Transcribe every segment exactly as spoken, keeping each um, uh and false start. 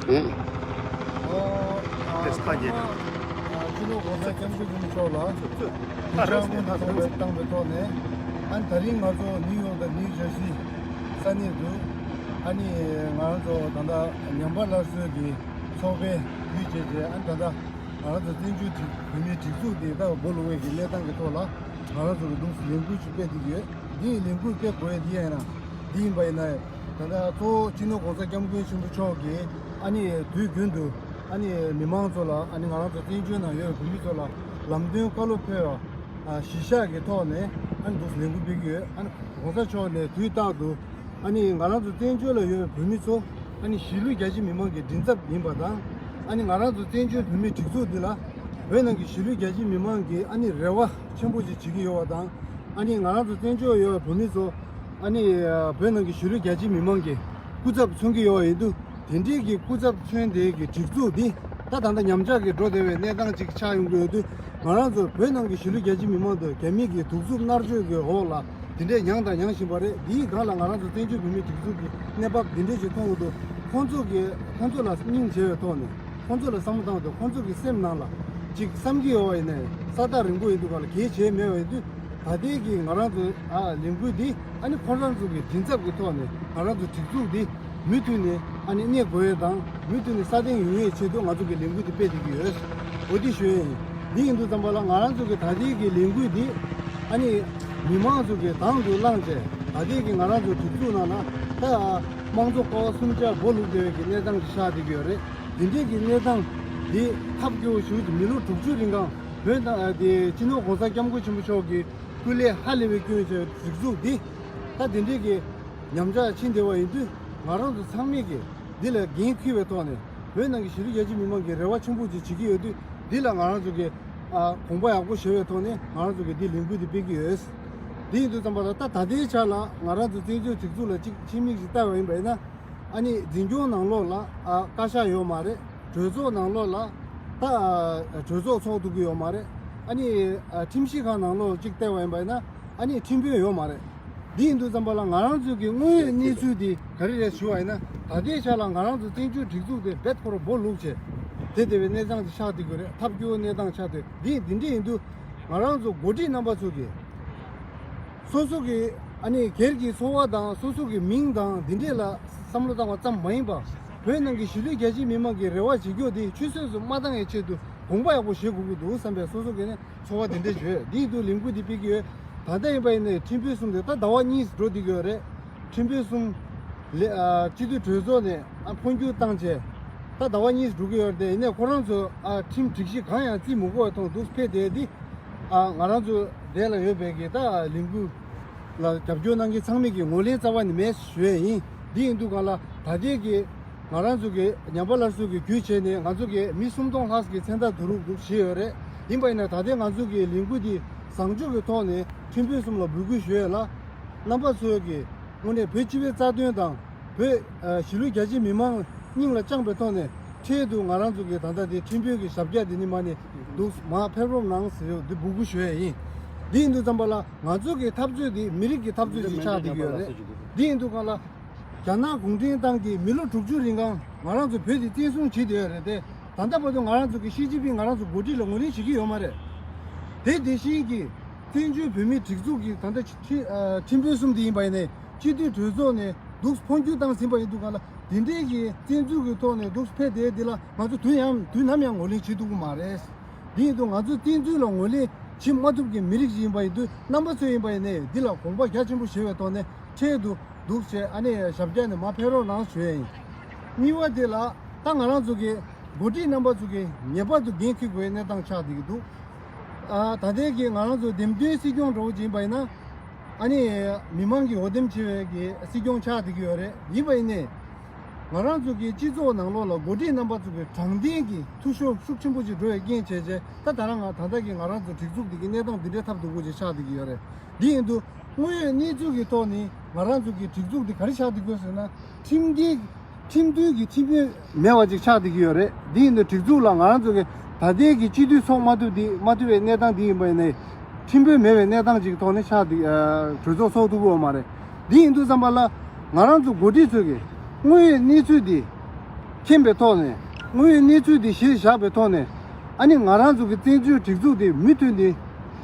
ཨོ། ཨ། དེ་ཁ་གྱེས། ཨ། སྤྱི་ནོར་༸གོང་ས་༸སྐྱབས་མགོན་ཆེན་པོ་མཆོག་ལ་ཐུགས་ཕྱག་སྔོན་དུ་སོང་བའི་བཏང་བའི་ཐོག་ནས། ཨ་ནི་ད་རིང་ང་ཚོ་ནིའུ་ཡོག་དང་ནིའུ་ཇར་སི་ས་གནས་དུ། ཨ་ནི་ང་རང་ཚོ་ད་ལྟ་ཉམས་པ་སླར་གསོའི་གི་ཚོགས་པའི་བརྒྱུད་བྱས་རྗེས། ཨ་ནི་ད་ལྟ་ང་རང་ཚོ་བཙན་བྱོལ་བོད་མིའི་སྒྲིག་འཛུགས་དེ་ད་སྒོ་ལུག་པའི་གི་གནས་སྟངས་ཀྱི་ཐོག་ལ་ང་རང་ཚོ་གི་འདུག་ལས་འགུལ་ཞིག་སྤེལ་བསྡད་ཀྱི་ཡོད། འདིའི་ལས་འགུལ་སྤེལ་དགོས་ཡ་འདི་ཡིན་ན། འདི་ཡིན་པ་ཡིན་ན། ད་ལྟ་གཙོ་བོ་སྤྱི་ནོར་༸གོང་ས་༸སྐྱབས་མགོན་ཆེན་པོ་མཆོག་གིས་ཨ་ནི་དུས་རྒྱུན་དུ་ཨ་ནི་མི་མང་ཚོ་ལ། ཨ་ནི་ང་རང་ཚོ་བཙན་བྱོལ་ནང་ཡོད་པའི་བོད་མི་ཚོ་ལ་ལམ་སྟོན་བཀའ་སློབ་ཕེབས་པ། ཨ། གཞི་བཞག་གི་ཐོག་ནས་ཨ་ནི་འདུག་ལས་འགུལ་སྤེལ་གྱི་ཡོད། ཨ་ནི་༸གོང་ས་མཆོག་ནས་དུས་རྟག་ཏུ་ཨ་ནི་ང་རང་ཚོ་བཙན་བྱོལ་ལ་ཡོད་པའི་བོད་མི་ཚོ་ཨ་ནི་གཞིས་ལུས་རྒྱ་ཆེ་མི་མང་གི་མགྲིན་ཚབ་ཡིན་པ་དང་། ཨ་ནི་ང་རང་ཚོ་བཙན་བྱོལ་བོད་མིའི་སྒྲིག་འཛུགས་འདི་ལ་བོད་ནང་གི་གཞིས་ལུས་རྒྱ་ཆེ་མི་མང་གི་ཨ་ནི་རེ་བ་ཆེན་པོ་ཞིག་བྱེད་ཀྱི་ཡོད་པ་དང་། ཨ་ནི་ང་རང་ཚོ་བཙན་བྱོལ་ཡོད་པའི་བོད་མི་ཚོ་ཨ་ནི་བོད་ནང་གི་གཞིས་ལུས་རྒྱ་ཆེ་མི་མང་གི་སྐུ་ཚབ་མཚོན་གྱི་ཡོད་པ་ཡིན་དུས། དེ་འདྲའི་གི་སྐུ་ཚབ་མཚོན་དེ་གི་སྒྲིག་འཛུགས་འདི་ད་ད་ལྟ་ཉམས་ཆག་གི་འགྲོ་བསྡད་པའི་གནས་སྟངས་ཅིག་ཆགས་ཡོང་གི་ཡོད་དུས། ང་རང་ཚོ་བོད་ནང་གི་གཞིས་ལུས་རྒྱ་ཆེ་མི་མང་དང་རྒྱ་མི་གི་གདུག་རྩུབ་མནར་གཅོད་ཀྱི་འོག་ལ་དེ་འདྲའི་མྱངས་དང་མྱངས་བཞིན་པ་རེད། འདིའི་སྒང་ལ་ང་རང་ཚོ་བཙན་བྱོལ་བོད་མིའི་སྒྲིག་འཛུགས་ཀྱི་གནས་བབ་འདི་འདྲའི་ཞིག་མཐོང་འོང་དུས། ཁོང་ཚོ་གི་ཁོང་ཚོ་ལ་སྙིང་རྗེ་བའི་ཐོག་ནས། ཁོང་ཚོ་ལ་བསམ་བློ་བཏང་དུས། ཁོང་ཚོ་གི་སེམས་ནང་ལ་ཅིག་བསམ་གྱི་ཡོད་པ་ཡིན་ནའི་ས་ཐག་རིང་པོ་ཡིན་དུས་སྒང་ལ་གལ་ཆེ་མེད་པ་ཡིན་དུས། ད་ལྟའི་གི་ང་རང་ཚོའི་ཨ་ལས་འགུལ་འདི་ཨ་ནི་ཁོ་རང་ཚོ་གི་མགྲིན་ཚབ་ཀྱི་ཐོག་ནས་ང་རང་ཚོ་སྒྲིག་འཛུགས་འདི་མུ་མཐུད་ནས་ཨ་ནི་གནས་དགོས་ཡས་དང་། མུ་མཐུད་ནས་སྲ་བརྟན་ཡོང་ཡས་ཆེད་དུ་ང་ཚོ་གི་ལས་འགུལ་འདི་སྤེལ་བསྡད་ཀྱི་ཡོད། འོ་འདི་ཞུ་ཡས་ཡིན། འདི་ཡིན་དུས་ཙམ་པ་ལ་ང་རང་ཚོ་གི་ད་ལྟའི་གི་ལས་འགུལ་འདི་ཨ་ནི་མི་མང་ཚོ་གི་དང་དུ་བླངས་བྱས། ད་ལྟའི་གི་ང་རང་ཚོ་སྒྲིག་འཛུགས་ནང་ལ་ད་དམངས་གཙོ་ཀ་བ་གསུམ་ཆར་སྒོ་ལུག་བསྡད་པའི་གི་གནས་སྟངས་ཅིག་ཆགས་བསྡད་ཀྱི་ཡོད་རེད། འདི་འདྲའི་གི་གནས་སྟངས་འདི་ཐབས་སྐྱོ་བོ་ཞིག་མི་ལོ་དྲུག་ཅུ་རིང་གང་བོད་ནང་དེ་སྤྱི་ནོར་༸གོང་ས་༸སྐྱབས་མགོན་ཆེན་པོ་མཆོག་གི་སྐུ་ལས་ཧ་ལས་པའི་སྐྱོན་བྱས་སྒྲིག་འཛུགས་འདི་ད་དེ་འདྲའི་གི་ཉམས་ཆག་ཕྱིན་བསྡད་པ་ཡིན་དུས། ང་རང་ཚོ་ཚང་མས་གི་འདི་ལ་འགན་འཁུར་བའི་ཐོག་ནས་བོད་ནང་གི་གཞིས་ལུས་རྒྱ་ཆེ་མི་མང་གི་རེ་བ་ཆེན་པོ་ཅིག་བྱེད་ཀྱི་ཡོད་དུས། འདི་ལ་ང་རང་ཚོ་གི་ཨ་དགོངས་པ་ཡག་པོ་བཞེས་པའི་ཐོག་ནས་ང་རང་ཚོ་གི་འདི་ལས་འགུལ་འདི་སྤེལ་གྱི་ཡོད། འདི་ཡིན་དུས་ཙམ་པ་ལ་ད་ད་ལྟའི་ཆ་ལ་ང་རང་ཚོ་བཙན་བྱོལ་སྒྲིག་འཛུགས་ལ་གཅིག་ཕྱི་མིག་ཅིག་ལྟ་བ་ཡིན་པ་ཡིན་ན། ཨ་ནི་འཛིན་སྐྱོང་ནང་ལོགས་ལ་ཨ་བཀའ་ཤག་ཡོད་མ་རེད། གྲོས་ཚོགས་ནང་ལོགས་ལ་ད་ཨ་གྲོས་ཚོགས་ཚོགས་ཐུབ་ཀྱི་ཡོད་མ་རེད། ཨ་ནི་ཨ་ཁྲིམས་ཞིབ་ཁང་ནང་ལོགས་གཅིག་བལྟས་པ་ཡིན་པ་ཡིན་ན། ཨ་ནི་ཁྲིམས་དཔོན་ཡོད་མ་རེད། འདི་ཡིན་དུས་ཙམ་པ་ལ་ང་རང་ཚོའི་གི་དངོས་ཡོད་གནས་ཚུལ་འདི་ག་རེ་རེད་ཞུ་བ་ཡིན་ན། ད་ལྟའི་ཆ་ལ་ང་རང་ཚོ་བཙན་བྱོལ་སྒྲིག་འཛུགས་དེ་རྦད་ཁོ་རང་སྦོ་ལུག་བྱས་དེ་བསྡད་པའི་གནས་སྟངས་དེ་ཆགས་བསྡད་ཀྱི་རེད། ཐབས་སྐྱོ་བོ་གནས་སྟངས་ཆགས་བསྡད། འདི་འདི་འདྲ་ཡིན་དུས་ང་རང་ཚོ་འགོ་ཁྲིད་རྣམ་པ་ཚོ་གི་སོ་སོ་གི་ཨ་ནི་སྒེར་གྱི་འཚོ་བ་དང་སོ་སོ་གི་མིང་དང་འདི་འདྲས་ལ་བསམ་བློ་བཏང་བ་ཙམ་མ་ཡིན་པ། བོད་ནང་གི་གཞིས་ལུས་རྒྱ་ཆེ་མི་མང་གི་རེ་བ་བྱེད་རྒྱུ་དེ་ཆུད་ཟོས་སུ་མ་བཏང་ཡའི་ཆེད་དུ་དགོངས་པ་ཡག་པོ་བཞེས་དགོས་ཀྱི་འདུག་བསམ་པའི་སོ་སོ་གི་ནས་ཚོར་བ་དེ་འདྲ་བརྗོད། འདི་ཡིན་དུས་ལས་འགུལ་འདི་སྤེལ་གྱི་ཡོད། ད་ལྟ་ཡིན་པ་ཡིན་ནའི་ཁྲིམས་དཔོན་གསུམ་དེ་ད་ཟླ་བ་གཉིས་འགྲོ་བསྡད་ཀྱི་ཡོད་རེད། ཁྲིམས་དཔོན་གསུམ་ལས་ཨ་སྤྱི་འཐུས་གྲོས་ཚོགས་ནས་ཨ་འཕོ་འགྱུར་བཏང་བྱས་ད་ཟླ་བ་གཉིས་འགྲོ་གི་ཡོད་རེད་དེ། ཡིན་ནའི་ཁོ་རང་ཚོ་ཨ་ཁྲིམས་སྒྲིག་གཞི་གང་ཡང་བརྩི་མི་དགོས་པ་མཐོང་འདུག་ཕེབས་བསྡད་འདི། ཨ་ང་རང་ཚོ་འདི་ལ་ཡོད་པའི་གི་ད་ལས་འགུལ་ལ་རྒྱབ་སྐྱོར་གནང་མཁན་ཚང་མས་ཀྱི་ངོས་ལེན་རྩ་བ་ནས་མེད་ཞུ་ཡས་ཡིན། འདི་ཡིན་དུས་གང་ལ་ད་ལྟའི་གི་ང་རང་ཚོ་གི་ཉམས་པ་སླར་གསོ་གི་བརྒྱུད་བྱས་ནས་ང་ཚོ་གི་མི་སུམ་སྟོང་ལྷག་གི་མཚན་རྟགས་བསྡུ་རུབ་འདུག་བྱས་ཡོད་རེད། ཡིན་པ་ཡིན་ན་ད་ལྟའི་ང་ཚོ་གི་ལས་འགུལ་འདི་བཟང་ཕྱོགས་ཀྱི་ཐོག་ནས་ཁྲིམས་དཔོན་གསུམ་ལ་འབོད་སྐུལ་ཞུ་ཡས་ལ། རྣམ་པ་ཚོས་ཀྱི་དངོས་གནས་བོད་སྤྱི་པའི་རྩ་དོན་དང་བོད་ཨ་གཞིས་ལུས་རྒྱ་ཆེ་མི་མང་སྙིང་ལ་བཅངས་པའི་ཐོག་ནས་འཕྲལ་དུ་ང་རང་ཚོ་གི་ད་ལྟ་དེ་ཁྲིམས་དཔོན་གྱི་ཞབས་བཀྱག་དེ་ནི་མ་ནི་འདུག་མར་ཕེབས་རོགས་གནང་ཟེར་འདི་འབོད་སྐུལ་ཞུ་ཡས་ཡིན། འདི་ཡིན་དུས་ཙམ་པ་ལ་ང་ཚོ་གི་འཐབ་རྩོད་འདི་མི་རིགས་ཀྱི་འཐབ་རྩོད་ཅིག་ཆགས་བསྡད་ཀྱི་ཡོད་རེད། འདི་ཡིན་དུས་གང་ལ་རྒྱ་ནག་གུང་ཁྲན་ཏང་གིས་མི་ལོ་དྲུག་ཅུ་རིང་གང་ང་རང་ཚོ་བོད་འདི་བཙན་བཟུང་བྱེད་བསྡད་ཡོད་རེད་དེ། ད་ལྟ་བར་དུ་ང་རང་ཚོ་གི་ཞི་ཅིན་ཕིང་ང་རང་ཚོ་འགོ་ཁྲིད་ལ་ངོས་ལེན་བྱེད་ཀྱི་ཡོད་མ་རེད། དེ་དེ་བཞིན་གྱི་བཙན་བྱོལ་བོད་མིའི་སྒྲིག་འཛུགས་ཀྱི་ད་ལྟ་ཁྲི་ཨ་ཁྲིམས་དཔོན་གསུམ་དེ་ཡིན་པ་ཡིན་ནའི་སྤྱི་འཐུས་གྲོས་ཚོགས་ནས་འདུག་འཕོ་འགྱུར་བཏང་ཟིན་པ་ཡིན་དུས་གང་ལ་དེ་འདྲའི་གི་བཙན་འཛུལ་གྱི་ཐོག་ནས་འདུག་ཕེབས་བསྡད་འདི་ལ་ང་ཚོ་དུས་ཡང་དུས་ནམ་ཡང་ངོས་ལེན་བྱེད་ཐུབ་ཀྱི་མ་རེད། འདི་ཡིན་དུས་ང་ཚོ་བཙན་འཛུལ་ལ་ངོས་ལེན་བྱེད་མ་ཐུབ་ཀྱི་མི་རིགས་ཤིག་ཡིན་པ་ཡིན་དུས་རྣམ་པ་ཚོ་ཡིན་པ་ཡིན་ནའི་འདི་ལ་དགོངས་པ་རྒྱ་ཆེན་པོ་བཞེས་པའི་ཐོག་ནས་འཕྲལ་དུ་འདུག་བྱས་ཨ་ནི་ཞབས་བཀྱག་ནས་མར་ཕེབས་རོགས་གནང་ཞུ་ཡས་ཡིན། གཉིས་པ་དེ་ལ་ད་ང་རང་ཚོ་གི་འགོ་ཁྲིད་རྣམ་པ་ཚོ་གིས་ངེས་པར་དུ་འགན་འཁུར་དགོས་པའི་གནས་སྟངས་ཆགས་བསྡད་ཀྱི་འདུག་ཨ་ད་ལྟའི་གི་ང་རང་ཚོ་འདེམས་ཐོན་སྲིད་སྐྱོང་འདྲ་བོ་ཅིག་ཡིན་པ་ཡིན་ན། ཨ་ནི་མི་མང་གིས་འོས་འདེམས་བྱས་པའི་གི་སྲིད་སྐྱོང་ཆགས་བསྡད་ཀྱི་ཡོད་རེད། ཡིན་པ་ཡིན་ནའི་ང་རང་ཚོ་གི་སྤྱི་ཚོགས་ནང་ལོགས་ལ་འགོ་ཁྲིད་རྣམ་པ་ཚོ་གི་དྲང་བདེན་གྱི་འཐུས་ཤོར་ཤུགས་ཆེན་པོ་ཅིག་འགྲོ་བའི་རྐྱེན་བྱས་རྗེས་ད་ད་རང་ང་ད་ལྟ་གི་ང་རང་ཚོ་སྒྲིག་འཛུགས་འདི་གི་གནས་སྟངས་འདི་འདྲའི་ཐབས་སྡུག་པོ་ཅིག་ཆགས་བསྡད་ཀྱི་ཡོད་རེད། འདི་ཡིན་དུས་དངོས་ཡོད་གནས་ཚུལ་གྱི་ཐོག་ནས་ང་རང་ཚོ་གི་སྒྲིག་འཛུགས་འདི་ག་རེ་ཆགས་བསྡད་ཀྱི་ཡོད་ཟེར་ན། ཁྲིམས་འགལ་ཁྲིམས་མཐུན་གྱི་ཁྲིམས་དཔོན་མེད་པ་ཅིག་ཆགས་བསྡད་ཀྱི་ཡོད་རེད། འདི་ཡིན་དུས་སྒྲིག་འཛུགས་ལ་ང་རང་ཚོ་གི་ད་ལྟའི་གི་སྤྱི་འཐུས་ཚོགས་མ་ཐུབ་འདི་མ་ཐུབ་པའི་གནས་སྟངས་འདི་ཡིན་པ་ཡིན་ནའི་ཁྲིམས་དཔོན་མེད་པའི་གནས་སྟངས་ཅིག་ཐོག་ནས་ཆགས་བསྡད་ཨ་གྲོས་ཚོགས་ཚོགས་ཐུབ་ཀྱི་ཡོད་མ་རེད། འདི་ཡིན་དུས་ཙམ་པ་ལ་ང་རང་ཚོ་འགོ་ཁྲིད་ཚོས་གི་དངོས་ཡོད་གནས་ཚུལ་འདི་ མཁྱེན་པའི་ཐོག་ནས་དངོས་ཡོད་གནས་ཚུལ་འདི་གཞིར་བཞག་པའི་ཐོག་ནས། ཨ་ནི་ང་རང་ཚོ་གི་བཙན་བྱོལ་སྒྲིག་འཛུགས་འདི་མུ་མཐུད་ནས་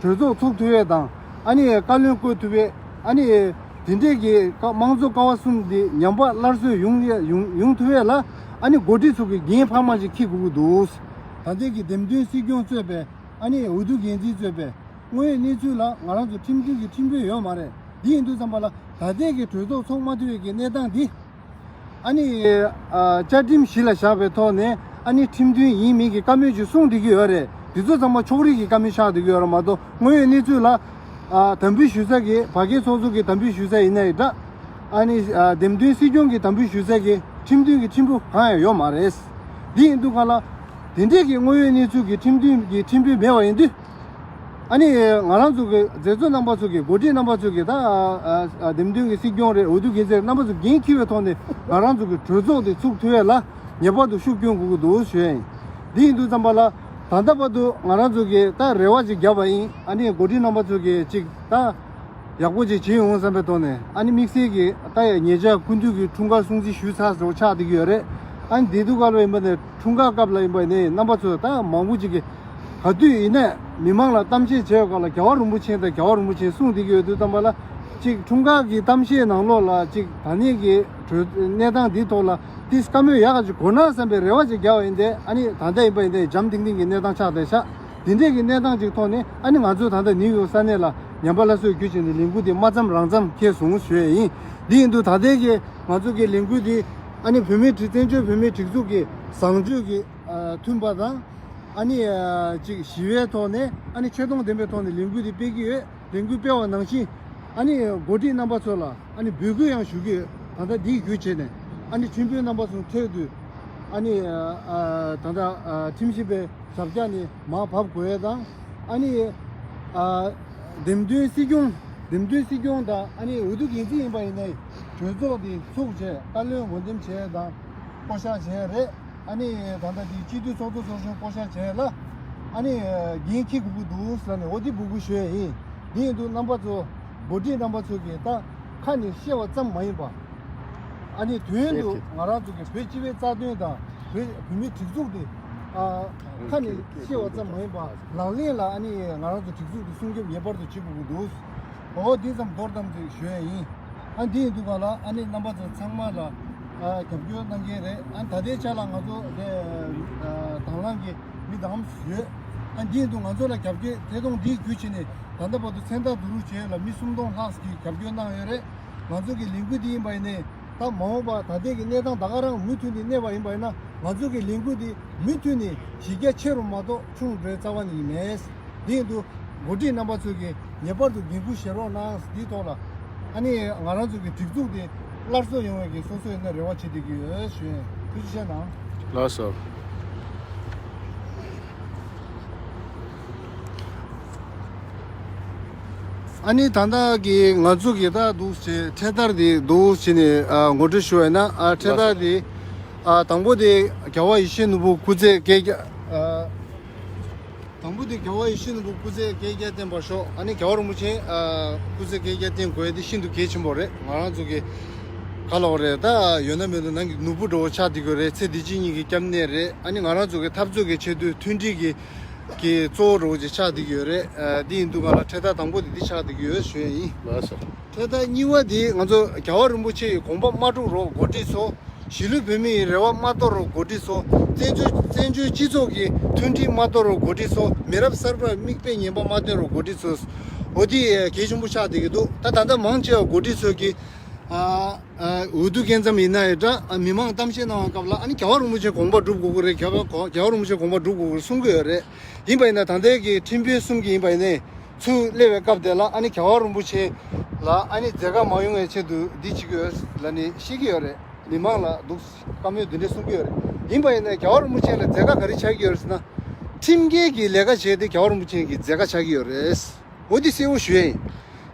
གྲོས་ཚོགས་ཚུགས་ཐུབ་ཡས་དང་། ཨ་ནི་བཀའ་བློན་བསྐོ་ཐུབ་ཡས། ཨ་ནི་དེ་འདྲས་ཀྱི་ཀ་དམངས་གཙོ་ཀ་བ་གསུམ་འདི་ཉམས་པ་སླར་གསོ་ཡོང་ཡས་ཡོང་ཡོང་ཐུབ་ཡས་ལ། ཨ་ནི་འགོ་ཁྲིད་ཚོ་གི་འགན་འཕར་མ་ཞིག་འཁྱེར་དགོས་ཀྱི་འདུག། ད་ལྟའི་གི་འདེམས་ཐོན་སྲིད་སྐྱོང་གཙོས་པའི་ཨ་ནི་འོས་བསྡུ་འགན་འཛིན་གཙོས་པའི་དངོས་ཡོད་གནས་ཚུལ་ལ་ང་རང་ཚོ་ཁྲིམས་མཐུན་གྱི་ཁྲིམས་དཔོན་ཡོད་མ་རེད། འདི་ཡིན་དུས་ཙམ་པ་ལ་ད་ལྟའི་གི་གྲོས་ཚོགས་ཚོགས་མ་ཐུབ་པའི་གི་གནས་སྟངས་འདི། ཨ་ནི་ཨ་བཅའ་ཁྲིམས་གཞི་ལ་བཞག་པའི་ཐོག་ནས་ཨ་ནི་ཁྲིམས་མཐུན་ཡིན་མིན་གྱི་བཀའ་མོལ་ཅིག་གསུངས་བསྡད་ཀྱི་ཡོད་རེད། འདི་ཚོ་ཚང་མ་ཕྱོགས་རིས་ཀྱི་བཀའ་མོལ་ཆགས་བསྡད་ཀྱི་ཡོད་རེད་མ་གཏོགས། དངོས་ཡོད་གནས་ཚུལ་ལ་ཨ་དམ་འབུལ་ཞུ་ས་གི་བར་བརྒལ་ཚོགས་གཙོ་གི་དམ་འབུལ་ཞུ་ས་ཡིན་ན་ཡང་འདྲ། ཨ་ནི་ཨ་འདེམས་ཐོན་སྲིད་སྐྱོང་གི་དམ་འབུལ་ཞུ་ས་གི་ཁྲིམས་མཐུན་གྱི་ཁྲིམས་དཔོན་གང་ཡང་ཡོད་མ་རེད། འདི་ཡིན་དུས་ག་ལ་དེ་འདྲས་ཀྱི་དངོས་ཡོད་གནས་ཚུལ་གྱི་ཁྲིམས་མཐུན་གྱི་ཁྲིམས་དཔོན་མེད་པ་ཡིན་དུས། ཨ་ནི་ང་རང་ཚོ་གི་མཛད་གཙོ་རྣམ་པ་ཚོ་གི་འགོ་ཁྲིད་རྣམ་པ་ཚོ་གི་ད་ཨ་ཨ་འདེམས་ཐོན་གྱི་སྲིད་སྐྱོང་རེད། འོས་བསྡུ་འགན་འཛིན་རྣམ་པ་ཚོ་འགན་འཁྱེར་བའི་ཐོག་ནས་ང་རང་ཚོ་གི་གྲོས་ཚོགས་དེ་ཚུགས་ཐུབ་ཡས་ལ་ངེས་པར་དུ་ཤུགས་སྐྱོན་དགོས་ཀྱི་འདུག་ཞུ་ཡ་ཡིན། འདི་ཡིན་དུས་ཙམ་པ་ལ་ད་ལྟ་བར་དུ་ང་རང་ཚོ་གི་ད་རེ་བ་ཅིག་བརྒྱབ་པ་ཡིན། ཨ་ནི་འགོ་ཁྲིད་རྣམ་པ་ཚོ་གི་ཅིག་ད་ཡག་པོ་ཅིག་བྱེད་ཡོང་བསམ་པའི་ཐོག་ནས། ཨ་ནི་དམིགས་བསལ་གྱི་ད་ཡ་ཉེ་ཆར་སྐུ་མདུན་གྱི་འཁྲུངས་སྐར་སྲུང་བརྩི་ཞུས་ཚར་སོགས་ཆགས་བསྡད་ཀྱི་ཡོད་རེད། ཨ་ནི་དེ་དུས་སྐབས་ལ་ཡིན་པ་ནས་འཁྲུངས་སྐར་སྐབས་ལ་ཡིན་པ་ནས་རྣམ་པ་ཚོ་ད་མང་པོ་ཅིག་གིས་ག་དུས་ཡིན་ནས་མི་མང་ལ་གཏམ་བཤད་བྱས་ཡོད་སྐབས་ལ་རྒྱལ་བ་རིན་པོ་ཆེ་དང་རྒྱལ་བ་རིན་པོ་ཆེ་གསུངས་བསྡད་ཀྱི་ཡོད་དུས་ཙམ་པ་ལ། ཅིག་འཁྲུངས་སྐར་གྱི་གཏམ་བཤད་ནང་ལོགས་ལ་ཅིག་ད་ནས་ཀྱི་གྲོས་གནས་སྟངས་འདིའི་ཐོག་ལ་ཏིས་བཀའ་མོལ་ཡག་ག་ཅིག་གོ་ན་བསམ་པའི་རེ་བ་ཅིག་བརྒྱབ་པ་ཡིན་ཏེ། ཨ་ནི་ད་ལྟ་ཡིན་པ་ཡིན་ཏེ་འཇམ་ཐིང་ཐིང་གི་གནས་སྟངས་ཆགས་བསྡད་ཤག། འདི་འདྲས་ཀྱི་གནས་སྟངས་ཅིག་ཐོག་ནས་ཨ་ནི་ང་ཚོས་ད་ལྟ་ནིའུ་ཡོག་ས་གནས་ལ་ཉམས་པ་སླར་གསོའི་བརྒྱུད་བྱས་ནས་ལས་འགུལ་འདི་མ་བརྩམས་རང་བརྩམས་ཁེལ་སོང་ཞུ་ཡས་ཡིན། འདི་ཡིན་དུས་ད་ལྟའི་གི་ང་ཚོ་གི་ལས་འགུལ་འདི་ཨ་ནི་བོད་མིའི་སྒྲིག་བཙན་བྱོལ་བོད་མིའི་སྒྲིག་འཛུགས་ཀྱི་བཟང་སྤྱོད་ཀྱི་ཨ་མཐུན་པ་དང་། ཨ་ནི་ཨ་ཅིག་ཞི་བའི་ཐོག་ནས་ཨ་ནི་ཆེ་མཐོང་ལྡན་པའི་ཐོག་ནས་ལས་འགུལ་འདི་སྤེལ་གྱི་ཡོད། ལས་འགུལ་སྤེལ་བ་ནང་བཞིན་ཨ་ནི་འགོ་ཁྲིད་རྣམ་པ་ཚོ་ལ་ཨ་ནི་འབོད་སྐུལ་ཡང་ཞུ་གི་ཡོད། ད་ལྟ་འདིའི་བརྒྱུད་བྱས་ནས་ཨ་ནི་ཁྲིམས་དཔོན་རྣམ་པ་ཚོ་འཕྲལ་དུ་ཨ་ནི་ཨ་ཨ་ད་ལྟ་ཨ་ཁྲིམས་ཞིབ་པའི་ཞབས་བཀྱག་ནས་མར་བབས་དགོས་ཡས་དང་། ཨ་ནི་ཨ་འདེམས་ཐོན་སྲིད་སྐྱོང་འདེམས་ཐོན་སྲིད་སྐྱོང་དང་ཨ་ནི་འོས་བསྡུ་འགན་འཛིན་ཡིན་པ་ཡིན་ནའི་གྲོས་ཚོགས་འདི་ཚུགས་བྱས་བཀའ་བློན་འོས་འདེམས་བྱས་དང་བསྐོ་གཞག་བྱས་རེད། ཨ་ནི་ད་ལྟ་འདི་སྤྱི་འཐུས་ཚོགས་གཙོ་ཚོགས་གཞོན་བསྐོ་གཞག་བྱས་ལ། ཨ་ནི་འགན་འཁྱེར་དགོས་ཀྱི་འདུག་ཟེར་ནས་འོ་འདི་འབོད་སྐུལ་ཞུ་ཡས་ཡིན། འདི་ཡིན་དུས་རྣམ་པ་ཚོ་འགོ་ཁྲིད་རྣམ་པ་ཚོ་གིས་ད་ཁ་ནས་བཤད་པ་ཙམ་མ་ཡིན་པ། ཨ་ནི་དོན་དུ་ང་རང་ཚོ་གི་བོད་སྤྱི་པའི་རྩ་དོན་དང་བོད་བོད་མིའི་སྒྲིག་འཛུགས་དེ་ཨ་ཁ་ནས་བཤད་པ་ཙམ་མ་ཡིན་པ་ལག་ལེན་ལ་ཨ་ནི་ང་རང་ཚོ་སྒྲིག་འཛུགས་དེ་སྲུང་སྐྱོབ་ངེས་པར་དུ་བྱེད་དགོས་ཀྱི་འདུག། འོ་འདི་ཙམ་མདོར་ཙམ་ཅིག་ཞུ་ཡས་ཡིན། ཨ་འདི་ཡིན་དུས་ག་ལ་ཨ་ནི་རྣམ་པ་ཚོ་ཚང་མ་ལ་ཨ་རྒྱབ་སྐྱོར་གནང་མཁན་རེད། ཨ་ད་ལྟའི་ཆ་ལ་ང་ཚོ་དེ་ཨ་དང་བླངས་ཀྱི་མི་དང་ཡོད། ཨ་འདི་ཡིན་དུས་ང་ཚོ་ལ་རྒྱབ་སྐྱོར་ཐད་གཏོང་འདིའི་བརྒྱུད་བྱས་ནས་ད་ལྟ་བར་དུ་མཚན་རྟགས་བསྡུ་རུབ་བྱས་ལ་མི་སུམ་སྟོང་ལྷག་ཅིག་གིས་རྒྱབ་སྐྱོར་གནང་ཡོད་རེད། ང་ཚོ་གི་ལས་འགུལ་འདི་ཡིན་པ་ཡིན་ནའི་ད་མ་འོངས་པ་ད་ལྟའི་གི་གནས་སྟངས་ད་ག་རང་མུ་མཐུད་ནས་གནས་པ་ཡིན་པ་ཡིན་ན་ང་ཚོ་གི་ལས་འགུལ་འདི་མུ་མཐུད་ནས་གཞི་རྒྱ་ཆེ་རུ་མ་གཏོགས་ཆུང་འགྲོའི་རྩ་བ་ནས་མེད། འདི་ཡིན་དུས་འགོ་ཁྲིད་རྣམ་པ་ཚོས་ཀྱིས་ངེས་པར་དུ་འགན་འཁུར་བཞེས་རོགས་གནང་། འདིའི་ཐོག་ལ་ཨ་ནི་ང་རང་ཚོ་གི་སྒྲིག་འཛུགས་དེ་སླར་གསོ་ཡོང་བའི་གི་སོ་སོ་ཡིན་ན་རེ་བ་བྱེད་བསྡད་ཀྱི་ཡོད་ཞུ་ཡིན། ཐུགས་རྗེ་ཆེ་གནང་། ལགས་སོ། ཨ་ནི་ད་ལྟ་གི་ང་ཚོ་གི་ད་འདུག་ཅེས་འཕྲེད་དར་དེ་འདུག་ཅེས་ནས་ཨ་ངོ་སྤྲོད་ཞུ་བ་ཡིན་ན། ཨ་འཕྲེད་དར་དེ་ཨ་དང་པོ་དེ་རྒྱལ་བ་ཡིད་བཞིན་ནོར་བུ་སྐུ་ཚེ་བསྐལ་བརྒྱར་ཨ། དང་པོ་དེ་རྒྱལ་བ་ཡིད་བཞིན་ནོར་བུ་སྐུ་ཚེ་བསྐལ་བརྒྱར་བརྟན་པར་ཤོག། ཨ་ནི་རྒྱལ་བ་རིན་པོ་ཆེ་ཨ་སྐུ་ཚེ་བསྐལ་བརྒྱར་བརྟན་དགོས་ཡ་དེ་ཤིན་ཏུ་གལ་ཆེན་པོ་རེད། ང་རང་ཚོ་གི་ག་ལབ་དགོས་རེད། ད་ཡོད་ན་མེད་ན་ནང་གི་ནོར་བུ་འདྲ་བོ་ཆགས་བསྡད་ཀྱི་རེད། ཚེ་འདི་ཕྱི་གཉིས་ཀྱི་སྐྱབས་གནས་རེད། ཨ་ནི་ང་རང་ཚོ་གི་འཐབ་རྩོད་ཀྱི་ཆེད་དུ་མཐུན་སྒྲིལ་གྱི་གི་གཙོ་བོ་འདྲ་བོ་ཅིག་ཆགས་བསྡད་ཀྱི་ཡོད་རེད། ཨ་འདི་ཡིན་དུས་ང་ལ་འཕྲེད་དར་དང་པོ་དེ་འདི་ཆགས་བསྡད་ཀྱི་ཡོད་ཞུ་ཡ་ཡིན། ལགས་སོ། འཕྲེད་དར་གཉིས་པ་དེ་ང་ཚོ་རྒྱལ་བ་རིན་པོ་ཆེ་ཡི་དགོངས་པ་མ་འགྲུབ་རོགས་འགོ་ཁྲིད་ཚོ། གཞིས་ལུས་བོད་མི་ཡི་རེ་བ་མ་གཏོར་རོགས་འགོ་ཁྲིད་ཚོ། བཙན་བྱོལ་བཙན་བྱོལ་སྤྱི་ཚོགས་ཀྱི་མཐུན་སྒྲིལ་མ་གཏོར་རོགས་འགོ་ཁྲིད་ཚོ། མི་རབས་གསར་པར་མིག་དཔེ་ངན་པ་མ་སྟོན་རོགས་འགོ་ཁྲིད་ཚོ། འོ་དེ་གལ་ཆེན་པོ་ཆགས་བསྡད་ཀྱི་འདུག། ད་ད་ལྟ་མང་ཆེ་བ་འགོ་ཁྲིད་ཚོས་ཀྱི་ཨ་ཨ་འོས་བསྡུ་སྐབས་ཙམ་ཡིན་ན་ཡང་འདྲ། ཨ་མི་མང་གཏམ་བཤད་གནང་བའི་སྐབས་ལ་ཨ་ནི་རྒྱལ་བ་རིན་པོ་ཆེ་དགོངས་པ་སྒྲུབ་དགོས་ཀྱི་རེད། རྒྱལ་བ་རྒྱལ་བ་རིན་པོ་ཆེ་དགོངས་པ་སྒྲུབ་དགོས་ཀྱི་རེད་གསུང་གི་ཡོད་རེད། ཡིན་པ་ཡིན་ན་ད་ལྟའི་གི་ཁྲིམས་དཔོན་གསུམ་གྱི་ཡིན་པ་ཡིན་ནའི་ཚུར་སླེབས་པའི་སྐབས་དེ་ལ་ཨ་ནི་རྒྱལ་བ་རིན་པོ་ཆེ་ལ་ཨ་ནི་མཛད་དཀའ་མ་ཡོང་བའི་ཆེད་དུ་འདི་བྱེད་ཀྱི་ཡོད་ལབ་ནས་བཤད་ཀྱི་ཡོད་རེད། མི་མང་ལ་འདུག་བཀའ་མོལ་འདི་འདྲ་གསུང་གི་ཡོད་རེད། ཡིན་པ་ཡིན་ན་རྒྱལ་བ་རིན་པོ་ཆེ་ལ་མཛད་དཀའ་ག་རེ་ཆགས་ཀྱི་ཡོད་རེད་ཟེར་ན། ཁྲིམས་འགལ་གྱི་ལས་ཀ་བྱས་ཏེ་རྒྱལ་བ་རིན་པོ་ཆེ་གི་མཛད་དཀའ་ཆགས་ཀྱི་ཡོད་རེད། འོ་འདི་གསལ་བོ་ཞུ་ཡ་ཡིན།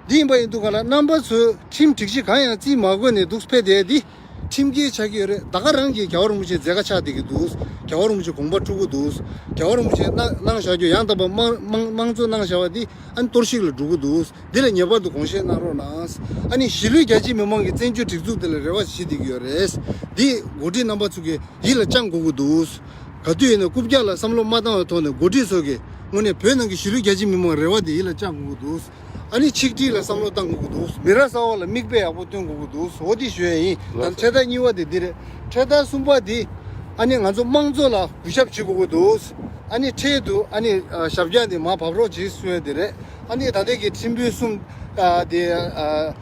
འདི་ཡིན་པ་ཡིན་དུས་ག་ལ་རྣམ་པ་ཚོས་ཁྲིམས་སྒྲིག་གཞི་གང་ཡང་རྩིས་མ་དགོས་ནས་འདུག་ཕེབས་བསྡད་འདི། ཁྲིམས་འགལ་ཆགས་ཀྱི་ཡོད་རེད། ད་ག་རང་གིས་རྒྱལ་བ་རིན་པོ་ཆེ་མཛད་དཀའ་ཆགས་བསྡད་ཀྱི་འདུག་རྒྱལ་བ་རིན་པོ་ཆེ་དགོངས་པ་འཁྲུལ་གྱི་འདུག་རྒྱལ་བ་རིན་པོ་ཆེ་གནང་གནང་བཞག་རྒྱུ་ཡང་དག་པ་དམངས་དམངས་དམངས་གཙོ་གནང་བཞག་པ་འདི་ཨ་ནི་གཏོར་བཤིག་ལ་འགྲོ་གི་འདུག་འདི་ལ་ངེས་པར་དུ་དགོངས་བཞེས་གནང་རོགས་གནང་། ཨ་ནི་གཞིས་ལུས་རྒྱ་ཆེའི་མི་མང་གིས་བཙན་བྱོལ་སྒྲིག་འཛུགས་འདི་ལ་རེ་བ་བྱེད་བསྡད་ཀྱི་ཡོད་རེད། འདི་འགོ་ཁྲིད་རྣམ་པ་ཚོ་གིས་ཡིད་ལ་བཅངས་དགོས་ཀྱི་འདུག་ག་དུས་ཡིན་ན་རྐུབ་བཀྱག་ལ་བསམ་བློ་མ་བཏང་བའི་ཐོག་ནས་འགོ་ཁྲིད་ཚོ་གིས་དངོས་གནས་བོད་ནང་གི་གཞིས་ལུས་རྒྱ་ཆེའི་མི་མང་རེ་བ་འདི་ཡིད་ལ་བཅངས་དགོས་ཀྱི་འདུག་ཨ་ནི་ཆིག་སྒྲིལ་ལ་བསམ་བློ་བཏང་དགོས་ཀྱི་འདུག་མི་རབས་གསར་པ་ལ་མིག་དཔེ་ཡག་པོ་སྟོན་དགོས་ཀྱི་འདུག་འོ་འདི་ཞུ་ཡ་ཡིན། ད་ལྟ་འཕྲེད་དར་གཉིས་པ་དེ་འདི་རེད། འཕྲེད་དར་གསུམ་པ་འདི་ཨ་ནི་ང་ཚོ་དམངས་གཙོ་ལ་གུས་ཞབས་བྱེད་དགོས་ཀྱི་འདུག་ཨ་ནི་འཕྲལ་དུ་ཨ་ནི་ཞབས་བཀྱག་འདི་མར་བབས་རོགས་གྱིས་གསུང་ཡ་དེ་རེད། ཨ་ནི་ད་ལྟའི་གི་ཁྲིམས་དཔོན་གསུམ་ཨ་དེ་ཨ་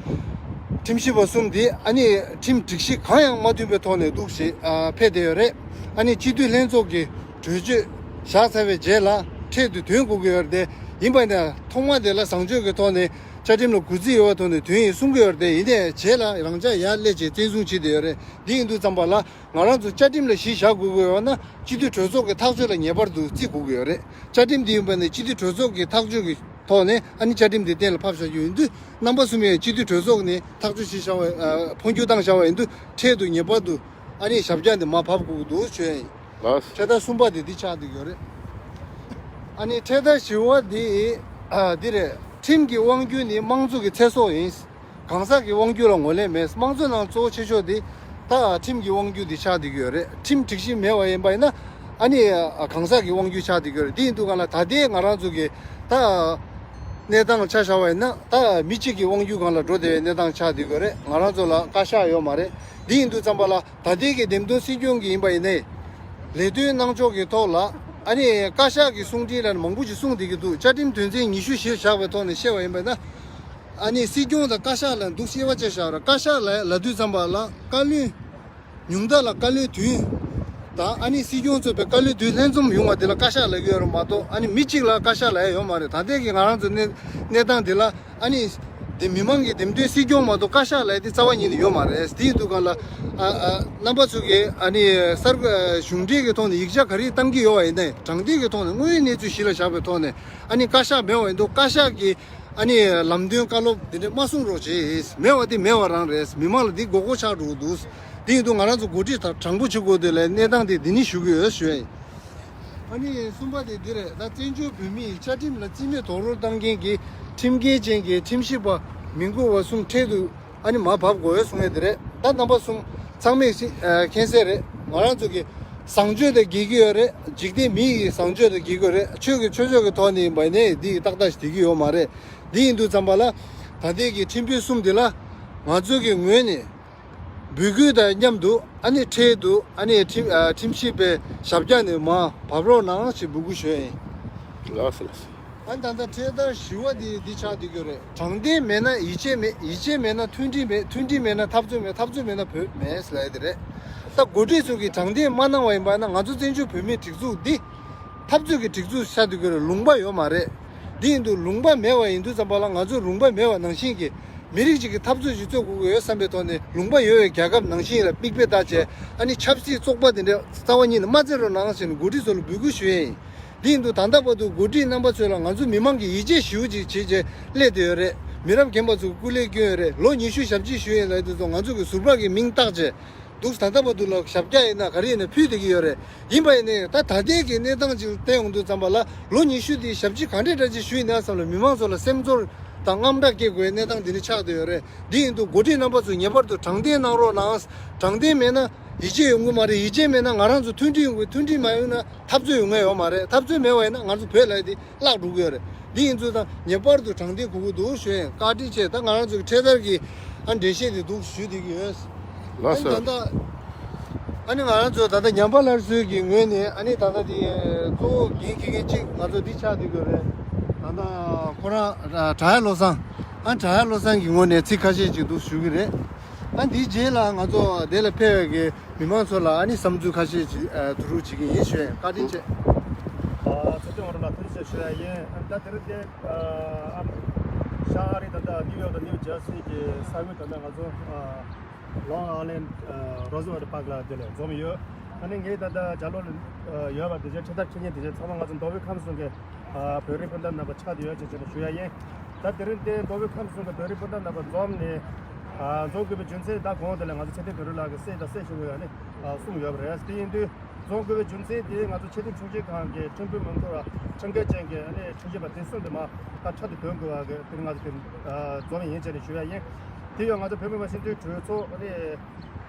ཁྲིམས་ཞིབ་པ་གསུམ་དེ་ཨ་ནི་ཁྲིམས་སྒྲིག་གཞི་གང་ཡང་མ་མཐུན་པའི་ཐོག་ནས་འདུག་ཞེས་ཨ་ཕེབས་བསྡད་ཡོད་རེད། ཨ་ནི་སྤྱི་འཐུས་ལྷན་ཚོགས་ཀྱི་གྲོས་ཆོད་བཞག་ཚར་བའི་རྗེས་ལ་འཕྲལ་དུ་ཐོན་དགོས་ཀྱི་ཡོད་རེད་དེ། ཡིན་པ་ཡིན་ན་ཐོག་མ་དེ་ལ་བཟང་སྤྱོད་ཀྱི་ཐོག་ནས་བཅའ་ཁྲིམས་ལ་གུས་བརྩི་ཡོད་པའི་ཐོག་ནས་ཐོན་ཡིན་གསུང་གི་ཡོད་རེད་དེ། ཡིན་ནའི་རྗེས་ལ་རང་འཇགས་ཡར་སླེབས་བྱས་བཙན་བཟུང་བྱས་བསྡད་ཡོད་རེད། འདི་ཡིན་དུས་ཙམ་པ་ལ་ང་རང་ཚོ་བཅའ་ཁྲིམས་ལ་གཞི་བཞག་དགོས་ཀྱི་ཡོད་ན་སྤྱི་འཐུས་གྲོས་ཚོགས་ཀྱི་ཐག་གཅོད་ལ་ངེས་པར་དུ་བརྩི་དགོས་ཀྱི་ཡོད་རེད། བཅའ་ཁྲིམས་འདི་ཡིན་པ་ནི་སྤྱི་འཐུས་གྲོས་ཚོགས་ཀྱི་ཐག་གཅོད་ཀྱི་ཐོག་ནས་ཨ་ནི་བཅའ་ཁྲིམས་འདི་གཏན་ལ་ཕབ་བཞག་རྒྱུ་ཡིན་དུས། རྣམ་པ་གསུམ་ཡང་སྤྱི་འཐུས་གྲོས་ཚོགས་ནས་ཐག་གཅོད་བྱས་བཞག་པ་ཨ་འཕོ་འགྱུར་བཏང་བཞག་པ་ཡིན་དུས་འཕྲལ་དུ་ངེས་པར་དུ་ཨ་ནི་ཞབས་བཀྱག་འདི་མར་བབས་དགོས་ཀྱི་འདུག་ཞུ་ཡ་ཡིན། ལགས། འཕྲེད་དར་གསུམ་པ་དེ་འདི་ཆགས་བསྡད་ཡོད་རེད། ཨ་ནི་འཕྲེད་དར་བཞི་པ་འདི་ཨ་འདི་རེད། ཁྲིམས་ཀྱི་དབང་སྒྱུར་ནི་དམངས་གཙོ་གི་ཚེ་སྲོག་ཡིན། གང་ཟག་གི་དབང་སྒྱུར་ལ་ངོས་ལེན་མེད། དམངས་གཙོ་ནང་གཙོ་བོ་ཆེ་ཤོས་དེ་ད་ཁྲིམས་ཀྱི་དབང་སྒྱུར་འདི་ཆགས་བསྡད་ཀྱི་ཡོད་རེད། ཁྲིམས་སྒྲིག་གཞི་མེད་པ་ཡིན་པ་ཡིན་ན་ཨ་ནི་ཨ་གང་ཟག་གི་དབང་སྒྱུར་ཆགས་བསྡད་ཀྱི་ཡོད་རེད། འདི་ཡིན་དུས་གང་ལ་ད་ལྟའི་ང་རང་ཚོ་གི་ད་གནས་སྟངས་ཆ་བཞག་པ་ཡིན་ན་ད་མི་གཅིག་གི་དབང་སྒྱུར་སྒང་ལ་འགྲོ་བསྡད་པའི་གནས་སྟངས་ཆགས་བསྡད་ཀྱི་ཡོད་རེད། ང་རང་ཚོ་ལ་བཀའ་ཤག་ཡོད་མ་རེད། འདི་ཡིན་དུས་ཙམ་པ་ལ་ད་ལྟའི་གི་འདེམས་ཐོན་སྲིད་སྐྱོང་གི་ཡིན་པ་ཡིན་ནའི་ལས་དོན་གནང་ཕྱོགས་ཀྱི་ཐོག་ལ་ཨ་ནི་བཀའ་ཤག་གི་གསུང་འཕྲིན་ལ་མང་པོ་ཞིག་གསུངས་བསྡད་ཀྱི་འདུག་བཅའ་ཁྲིམས་དོན་ཚན་ཉི་ཤུ་གཞིར་བཞག་པའི་ཐོག་ནས་བཤད་པ་ཡིན་པ་ན། ཨ་ནི་སྲིད་སྐྱོང་དང་བཀའ་ཤག་ལ་འདུག་བཤད་པ་བྱས་བཞག་ར། བཀའ་ཤག་ལ་ལབ་དུས་ཙམ་པ་ལ་བཀའ་བློན་ཉུང་མཐའ་ལ་བཀའ་བློན་བདུན་དང་ཨ་ནི་སྲིད་སྐྱོང་གཙོས་པའི་བཀའ་བློན་བདུན་ལྷན་འཛོམས་ཡོང་བ་དེ་ལ་བཀའ་ཤག་ལབ་ཀྱི་ཡོད་རེད་མ་གཏོགས་ཨ་ནི་མི་གཅིག་ལ་བཀའ་ཤག་ལབ་ཡ་ཡོད་མ་རེད། ད་ལྟའི་གི་ང་རང་ཚོ་གནས་གནས་སྟངས་དེ་ལ་ཨ་ནི་དེ་མི་མང་གི་འདེམས་ཐོན་སྲིད་སྐྱོང་མ་གཏོགས་བཀའ་ཤག་ལབ་ཡ་དེ་རྩ་བ་ཉིད་ནས་ཡོད་མ་རེད། དེ་ཡིན་དུས་གང་ལ་ཨ་ཨ་རྣམ་པ་ཚོ་གིས་ཨ་ནི་གསར་གཞུང་འབྲེལ་གྱི་ཐོག་ནས་ཡིག་ཆ་ག་རེ་བཏང་གི་ཡོད་པ་ཡིན་ནའི་དྲང་བདེན་གྱི་ཐོག་ནས་དངོས་ཡོད་གནས་ཚུལ་གཞི་ལ་བཞག་པའི་ཐོག་ནས་ཨ་ནི་བཀའ་ཤག་མེད་པ་ཡིན་དུས་བཀའ་ཤག་གི་ཨ་ནི་ལམ་སྟོན་བཀའ་སློབ་འདི་འདྲ་མ་གསུང་རོགས་བྱེད། མེད་པ་དེ་མེད་པ་རང་རེད། མི་མང་ལ་འདི་མགོ་སྐོར་ཆགས་འགྲོ་གི་འདུག་དེ་ཡིན་དུས་ང་རང་ཚོ་འགོ་ཁྲིད་དང་དྲང་པོ་བྱེད་དགོས་དེ་ལ་གནས་སྟངས་དེ་འདི་ནི་ཞུ་གི་ཡོད་ཞུ་ཡ་ཡིན། ཨ་ནི་གསུམ་པ་དེ་འདི་རེད། ད་བཙན་བྱོལ་བོད་མིའི་བཅའ་ཁྲིམས་ལ་རྩིས་མེད་རྡོག་རོལ་བཏང་མཁན་གྱི་ཁྲིམས་འགལ་ཅན་གྱི་ཁྲིམས་ཞིབ་པ་མི་དགོས་པ་གསུམ་འཕྲལ་དུ་ཨ་ནི་མར་བབས་དགོས་གསུང་ཡ་དེ་རེད། ད་རྣམ་པ་གསུམ་ཚང་མས་ཤེས་ཨ་མཁྱེན་གསལ་རེད། ང་རང་ཚོ་གི་བཟང་སྤྱོད་དང་འགལ་གྱི་ཡོད་རེད། འཇིག་རྟེན་མི་ཡི་བཟང་སྤྱོད་དང་འགལ་གྱི་ཡོད་རེད། ཆོས་ཀྱི་ཆོས་ཕྱོགས་ཀྱི་ཐོག་ནས་ཡིན་པ་ནས་འདི་ཡི་ཏག་ཏག་ཞིག་བསྡད་ཀྱི་ཡོད་མ་རེད། འདི་ཡིན་དུས་ཙམ་པ་ལ་ད་ལྟའི་གི་ཁྲིམས་དཔོན་གསུམ་འདི་ལ་ང་ཚོ་གི་ངོས་ནས་འབོད་སྐུལ་དང་མཉམ་དུ་ཨ་ནི་འཕྲལ་དུ་ཨ་ནི་ཁྲིམས་ཨ་ཁྲིམས་ཞིབ་པའི་ཞབས་བཀྱག་ནས་མར་བབས་རོགས་གནང་ཞེས་འབོད་སྐུལ་ཞུ་ཡ་ཡིན། ལགས་སོ་ལགས་སོ། ཨ་ནི་ད་ལྟ་འཕྲེད་དར་བཞི་པ་འདི་འདི་ཆགས་བསྡད་ཀྱི་ཡོད་རེད། དྲང་བདེན་མེད་ན་ཡིད་ཆེས་མེད། ཡིད་ཆེས་མེད་ན་མཐུན་སྒྲིལ་མེད། མཐུན་སྒྲིལ་མེད་ན་འཐབ་རྩོད་མེད། འཐབ་རྩོད་མེད་ན་བོད་མེད་ཟེར་ཡ་དེ་རེད། ད་འགོ་ཁྲིད་ཚོ་གིས་དྲང་བདེན་མ་གནང་བ་ཡིན་པ་ན་ང་ཚོ་བཙན་བྱོལ་བོད་མིའི་སྒྲིག་འཛུགས་འདི་འཐབ་རྩོད་ཀྱི་སྒྲིག་འཛུགས་ཆགས་བསྡད་ཀྱི་ཡོད་རེད། ལུང་པ་ཡོད་མ་རེད། འདི་ཡིན་དུས་ལུང་པ་མེད་པ་ཡིན་དུས་ཙམ་པ་ལ་ང་ཚོ་ལུང་པ་མེད་པ་ནང་བཞིན་གྱི་མི་རིགས་གཅིག་གི་འཐབ་རྩོད་ཅིག་རྩོད་དགོས་ཀྱི་ཡོད་བསམ་པའི་ཐོག་ནས་ལུང་པ་ཡོད་པའི་རྒྱལ་ཁབ་ནང་བཞིན་ལ་མིག་དཔེ་ལྟ་བྱས་ཨ་ནི་ཆབ་སྲིད་བཙོག་པ་དེ་འདྲ་རྩ་བ་ཉིད་ནས་མ་བཙལ་རོགས་གནང་ཞེས་ནས་འགོ་ཁྲིད་ཚོ་ལ་འབོད་སྐུལ་ཞུ་ཡས་ཡིན། འདི་ཡིན་དུས་ད་ལྟ་བར་དུ་འགོ་ཁྲིད་རྣམ་པ་ཚོས་ལ་ང་ཚོ་མི་མང་གིས་ཡིད་ཆེས་ཞེ་པོ་ཅིག་བྱེད་བྱས་སླེབས་བསྡད་ཡོད་རེད། མི་རབས་རྒན་པ་ཚོས་སྐུ་ལས་བསྐྱོན་ཡོད་རེད། ལོ་ཉི་ཤུ་ཞབས་ཕྱི་ཞུས་ཡིན་ལབ་དུས་ཚོ་ང་ཚོ་གི་ཟུར་པ་གི་མིང་བཏགས་བྱས་འདུག་ད་ལྟ་བར་དུ་ལ་ཞབས་བཀྱག་ཡིན་ན་ག་རེ་ཡིན་ན་ཕུལ་བསྡད་ཀྱི་ཡོད་རེད། ཡིན་པ་ཡིན་ནའི་ད་ད་ལྟའི་གི་གནས་སྟངས་ཅིག་བལྟས་ཡོང་དུས་ཙམ་པ་ལ་ལོ་ཉི་ཤུ་དེའི་ཞབས་ཕྱི་ག་འདྲས་འདྲ་ཅིག་ཞུས་ཡིན་ན་བསམ་ལ་མི་མང་ཚོ་ལ་སེམས་ཚོར་དང་དངངས་སྐྲག་སྐྱེ་དགོས་པའི་གནས་སྟངས་འདི་ནི་ཆགས་བསྡད་ཡོད་རེད། འདི་ཡིན་དུས་འགོ་ཁྲིད་རྣམ་པ་ཚོས་ངེས་པར་དུ་དྲང་བདེན་གནང་རོགས་གནང་། དྲང་བདེན་མེད་ན་ཡིད་ཆེས་ཡོང་གི་མ་རེད། ཡིད་ཆེས་མེད་ན་ང་རང་ཚོ་མཐུན་སྒྲིལ་ཡོང་གི། མཐུན་སྒྲིལ་མ་ཡོང་ན་འཐབ་རྩོད་ཡོང་ངེས་ཡོད་མ་རེད། འཐབ་རྩོད་མེད་པ་ཡིན་ན་ང་ཚོ་བོད་ལ་དེ་བརླག་འགྲོ་གི་ཡོད་རེད། འདི་ཡིན་དུས་ད་ངེས་པར་དུ་དྲང་བདེན་དགོས་ཀྱི་འདུག་ཞུ་ཡིན། བཀའ་དྲིན་ཆེ། ད་ང་རང་ཚོ་གི་འཕྲེད་དར་གྱི་ཨ་འགྲེལ་བཤད་དེ་འདུག་ཞུ་བསྡད་ཀྱི་ཡོད། ལགས་སོ། ཨ་ནི་ད་ལྟ་ཨ་ནི་ང་རང་ཚོ་ད་ལྟ་ཉམས་པ་སླར་གསོའི་གི་ངོས་ནས་ཨ་ནི་ད་ལྟ་དེ་གཙོ་བོ་འགན་འཁྱེར་མཁན་གཅིག་ང་ཚོ་འདི་ཆགས་བསྡད་ཀྱི་ཡོད་རེད། ད་ལྟ་ཁོ་རང་བྲག་གཡབ་བློ་བཟང་། ཨ་བྲག་གཡབ་བློ་བཟང་གི་ངོས་ནས་ཚིག་ཁ་ཤས་ཅིག་འདུག་ཞུ་གི་རེད། ཨ་འདིའི་རྗེས་ལ་ང་ཚོ་དེ་ལ་ཕེབས་པའི་གི་མི་མང་ཚོ་ལ་ཨ་ནི་བསམ་ཚུལ་ཁ་ཤས་ཅིག་ཨ་བསྡུ་རུབ་བྱེད་ཀྱི་ཡིན་ཞུ་ཡིན། བཀའ་དྲིན་ཆེ། ཨ་ཚོགས་གཙོ་མ་རུ་ལ་ཐུགས་རྗེ་ཆེ་ཞུ་ཡ་ཡིན། ཨ་ད་དེ་རིང་དེ་ཨ་ཤར་ཨ་རི་ད་ལྟ་ནིའུ་ཡོག་དང་ནིའུ་ཇར་སི་གི་ས་ཁུལ་ད་ལྟ་ང་ཚོ་ཨ་ལོང་ཨའི་ལན་ཨ་རོ་ཛི་ཝེལ་པཱག་ལ་དེ་ལ་འཛོམས་ཡོད། ཨ་ནི་ངས་ད་ལྟ་ཇ་ལོ་ལ་ཡོད་པ་དེ་ཆ་འཕྲེད་དར་འཁྱེར་མཁན་དེ་ཆ་ཚང་མ་ང་ཚོ་མདོ་དབུས་ཁམས་གསུམ་གི་ཨ་བོད་རིགས་སྤུན་ཟླ་རྣམ་པ་ཆགས་བསྡད་ཡོད་ཅེས་བྱས་ནས་ཞུ་ཡ་ཡིན། ད་དེ་རིང་དེ་མདོ་དབུས་ཁམས་གསུམ་གྱི་བོད་རིགས་སྤུན་ཟླ་རྣམ་པ་འཛོམས་ནས་ འཛོམས་དགོས་པའི་རྒྱུ་མཚན་ད་གོང་དེ་ལ་ང་ཚོ་ཚེ་བརྟན་བེ་རི་ལགས་ཀྱིས་གསལ་དང་གསལ་ཞུ་དགོས་ཡ་ནི་གསུངས་ཡོད་པ་རེད། དེ་ཡིན་དུས་འཛོམས་དགོས་པའི་རྒྱུ་མཚན་དེ་ང་ཚོ་ཆེས་མཐོའི་ཁྲིམས་ཞིབ་ཁང་གི་ཁྲིམས་དཔོན་མི་འཁོར་བ་ཁྲིམས་འགལ་ཅན་གྱི་ཨ་ནི་ཁྲིམས་ཞིབ་པ་དེ་གསུམ་དེ་མ་ད་འཕྲལ་དུ་དོན་དགོས་པ་གི་དེ་ང་ཚོ་དེ་འཛོམས་ཡིན་བྱས་ནས་ཞུ་ཡ་ཡིན། དེ་ཡང་ང་ཚོ་བོད་མི་མང་སྤྱི་འཐུས་གྲོས་ཚོགས་ཨ་ནི་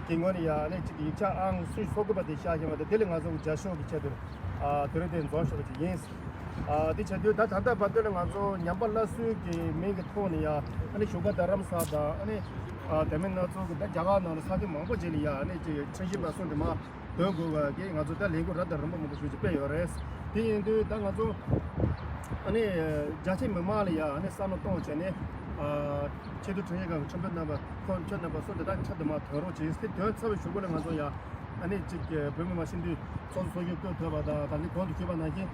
གི་ངོས་ནས་ཡ་ཨ་ནི་གཅིག་ཡིག་ཆ་ཨང་སུམ་ཅུ་སོ་དགུ་པ་དེ་བཞག་བཞིན་པ་དེ་དེ་ལས་ང་ཚོ་རྒྱབ་སྐྱོར་གྱི་ཆེད་དུ་དེ་རིང་དེ་འཛོམས་ཞུ་བ་ཅིག་ཡིན། ཨ་དེ་བྱས་དུས་ད་ད་ལྟ་བར་དུ་ལ་ང་ཚོ་ཉམས་པ་སླར་གསོའི་གི་མིང་གི་ཐོག་ནས་ཡ་ཨ་ནི་བཞུགས་སྒར་རྡ་རམ་ས་དང་ཨ་ནི་ཨ་དེ་མིན་སྣ་ཚོགས་གི་ད་རྒྱ་གར་ནང་ལ་ས་ཐོག་མང་པོ་ཅིག་ལ་ཡ་ཨ་ནི་ཅིག་ཁྲིམས་ཞིབ་པ་གསུམ་དེ་མ་འདོན་དགོས་པ་གི་ང་ཚོ་ད་ལས་འགུལ་རབ་དང་རིམ་པ་མང་པོ་ཞིག་ཅིག་སྤེལ་ཡོད་རེད། དེ་ཡིན་དུས་ད་ང་ཚོ་ཨ་ནི་རྒྱ་ཆེ་མི་མང་ལ་ཡ་ཨ་ནི་བསམ་བློ་གཏོང་བྱས་ནས་ཨ་ཆེས་མཐོའི་ཁྲིམས་ཞིབ་ཁང་གི་ཁྲིམས་དཔོན་རྣམ་པ་ཁོང་ཁྱོད་རྣམ་པ་གསུམ་དེ་ད་འཕྲལ་དུ་མ་ཐོན་རོགས་བྱེད། དེ་ཐོན་ཚར་བའི་གཞུག་གུ་ལ་ང་ཚོ་ཡ་ཨ་ནི་གཅིག་བོད་མི་མང་སྤྱི་འཐུས་ཚོགས་གཙོ་ཚོགས་གཞོན་བསྐོས་ཐུབ་པ་དང་ད་ནི་གོང་དུ་ཞུས་པ་ནང་བཞིན་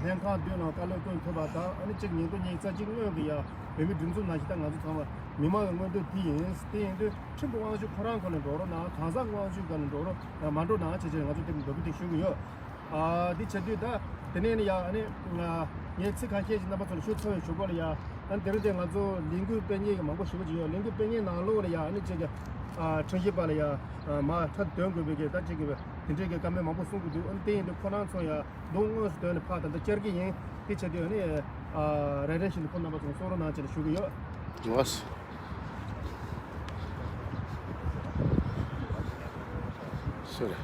ལྷན་ཁང་མདུན་ལ་བཀའ་སློབ་སྐྱོན་ཐུབ་པ་དང་ཨ་ནི་གཅིག་ཉིས་སྟོང་ཉི་ཤུ་རྩ་གཅིག་སྔོན་གྱི་ཡ་བོད་མིའི་སྒྲིག་འཛུགས་ནང་བཞིན་ད་ང་ཚོ་ཚང་མ་མི་མང་གི་མངོན་འདོད་དེ་ཡིན། དེ་ཡིན་དུས་ཁྲིམས་ཀྱི་དབང་ཤུགས་ཁོ་རང་ཁོ་ནས་འགྲོ་རོགས་གནང་། གང་ཟག་དབང་ཤུགས་སྒང་ནས་འགྲོ་རོགས་མ་འགྲོ་གནང་བྱས་བྱས་ང་ཚོ་དེ་འབོད་སྐུལ་དེ་ཞུ་གི་ཡོད། ཨ་འདི་བྱེད་དུས་ད་དེ་ནས་ནི་ཡ་ཨ་ནི་ངས་ཚིག་ཁ་ཤས་ཤིག་རྣམ་པ་ཚོ་ལ་ཞུ་ཚར་བའི་གཞུག་གུ་ལ་ཡ་ཨ་ནི་དེ་རིང་དེ་ང་ཚོ་ལས་འགུལ་སྤེལ་མཁན་གྱི་མང་པོ་ཞེ་པོ་ཅིག་ཡོད། ལས་འགུལ་སྤེལ་མཁན་ནང་ལོགས་ལ་ཡ་ཨ་ནི་ཅིག་གི་ཁྲིམས་ཞིབ་པ་ལ་ཡ་མར་འཕྲལ་དོན་དགོས་པའི་གི་ད་ཅིག་གི་དེ་འདྲའི་གི་བཀའ་མོལ་མང་པོ་གསུང་གི་འདུག་ཨ་ནི་དེ་ཡིན་དུས་ཁོ་རང་ཚོ་ཡ་གདོང་དངོས་སུ་ཐོན་ནས་ཕར་ད་ལྟ་བཅར་གྱི་ཡིན། དེ་བྱེད་དུས་ཨ་ནི་རེ་རེ་བཞིན་དུ་ཁོ་རྣམ་པ་ཚོ་གསུང་རོགས་གནང་བྱས་ནས་ཞུ་གི་ཡོད། ལགས། སོ་རེད།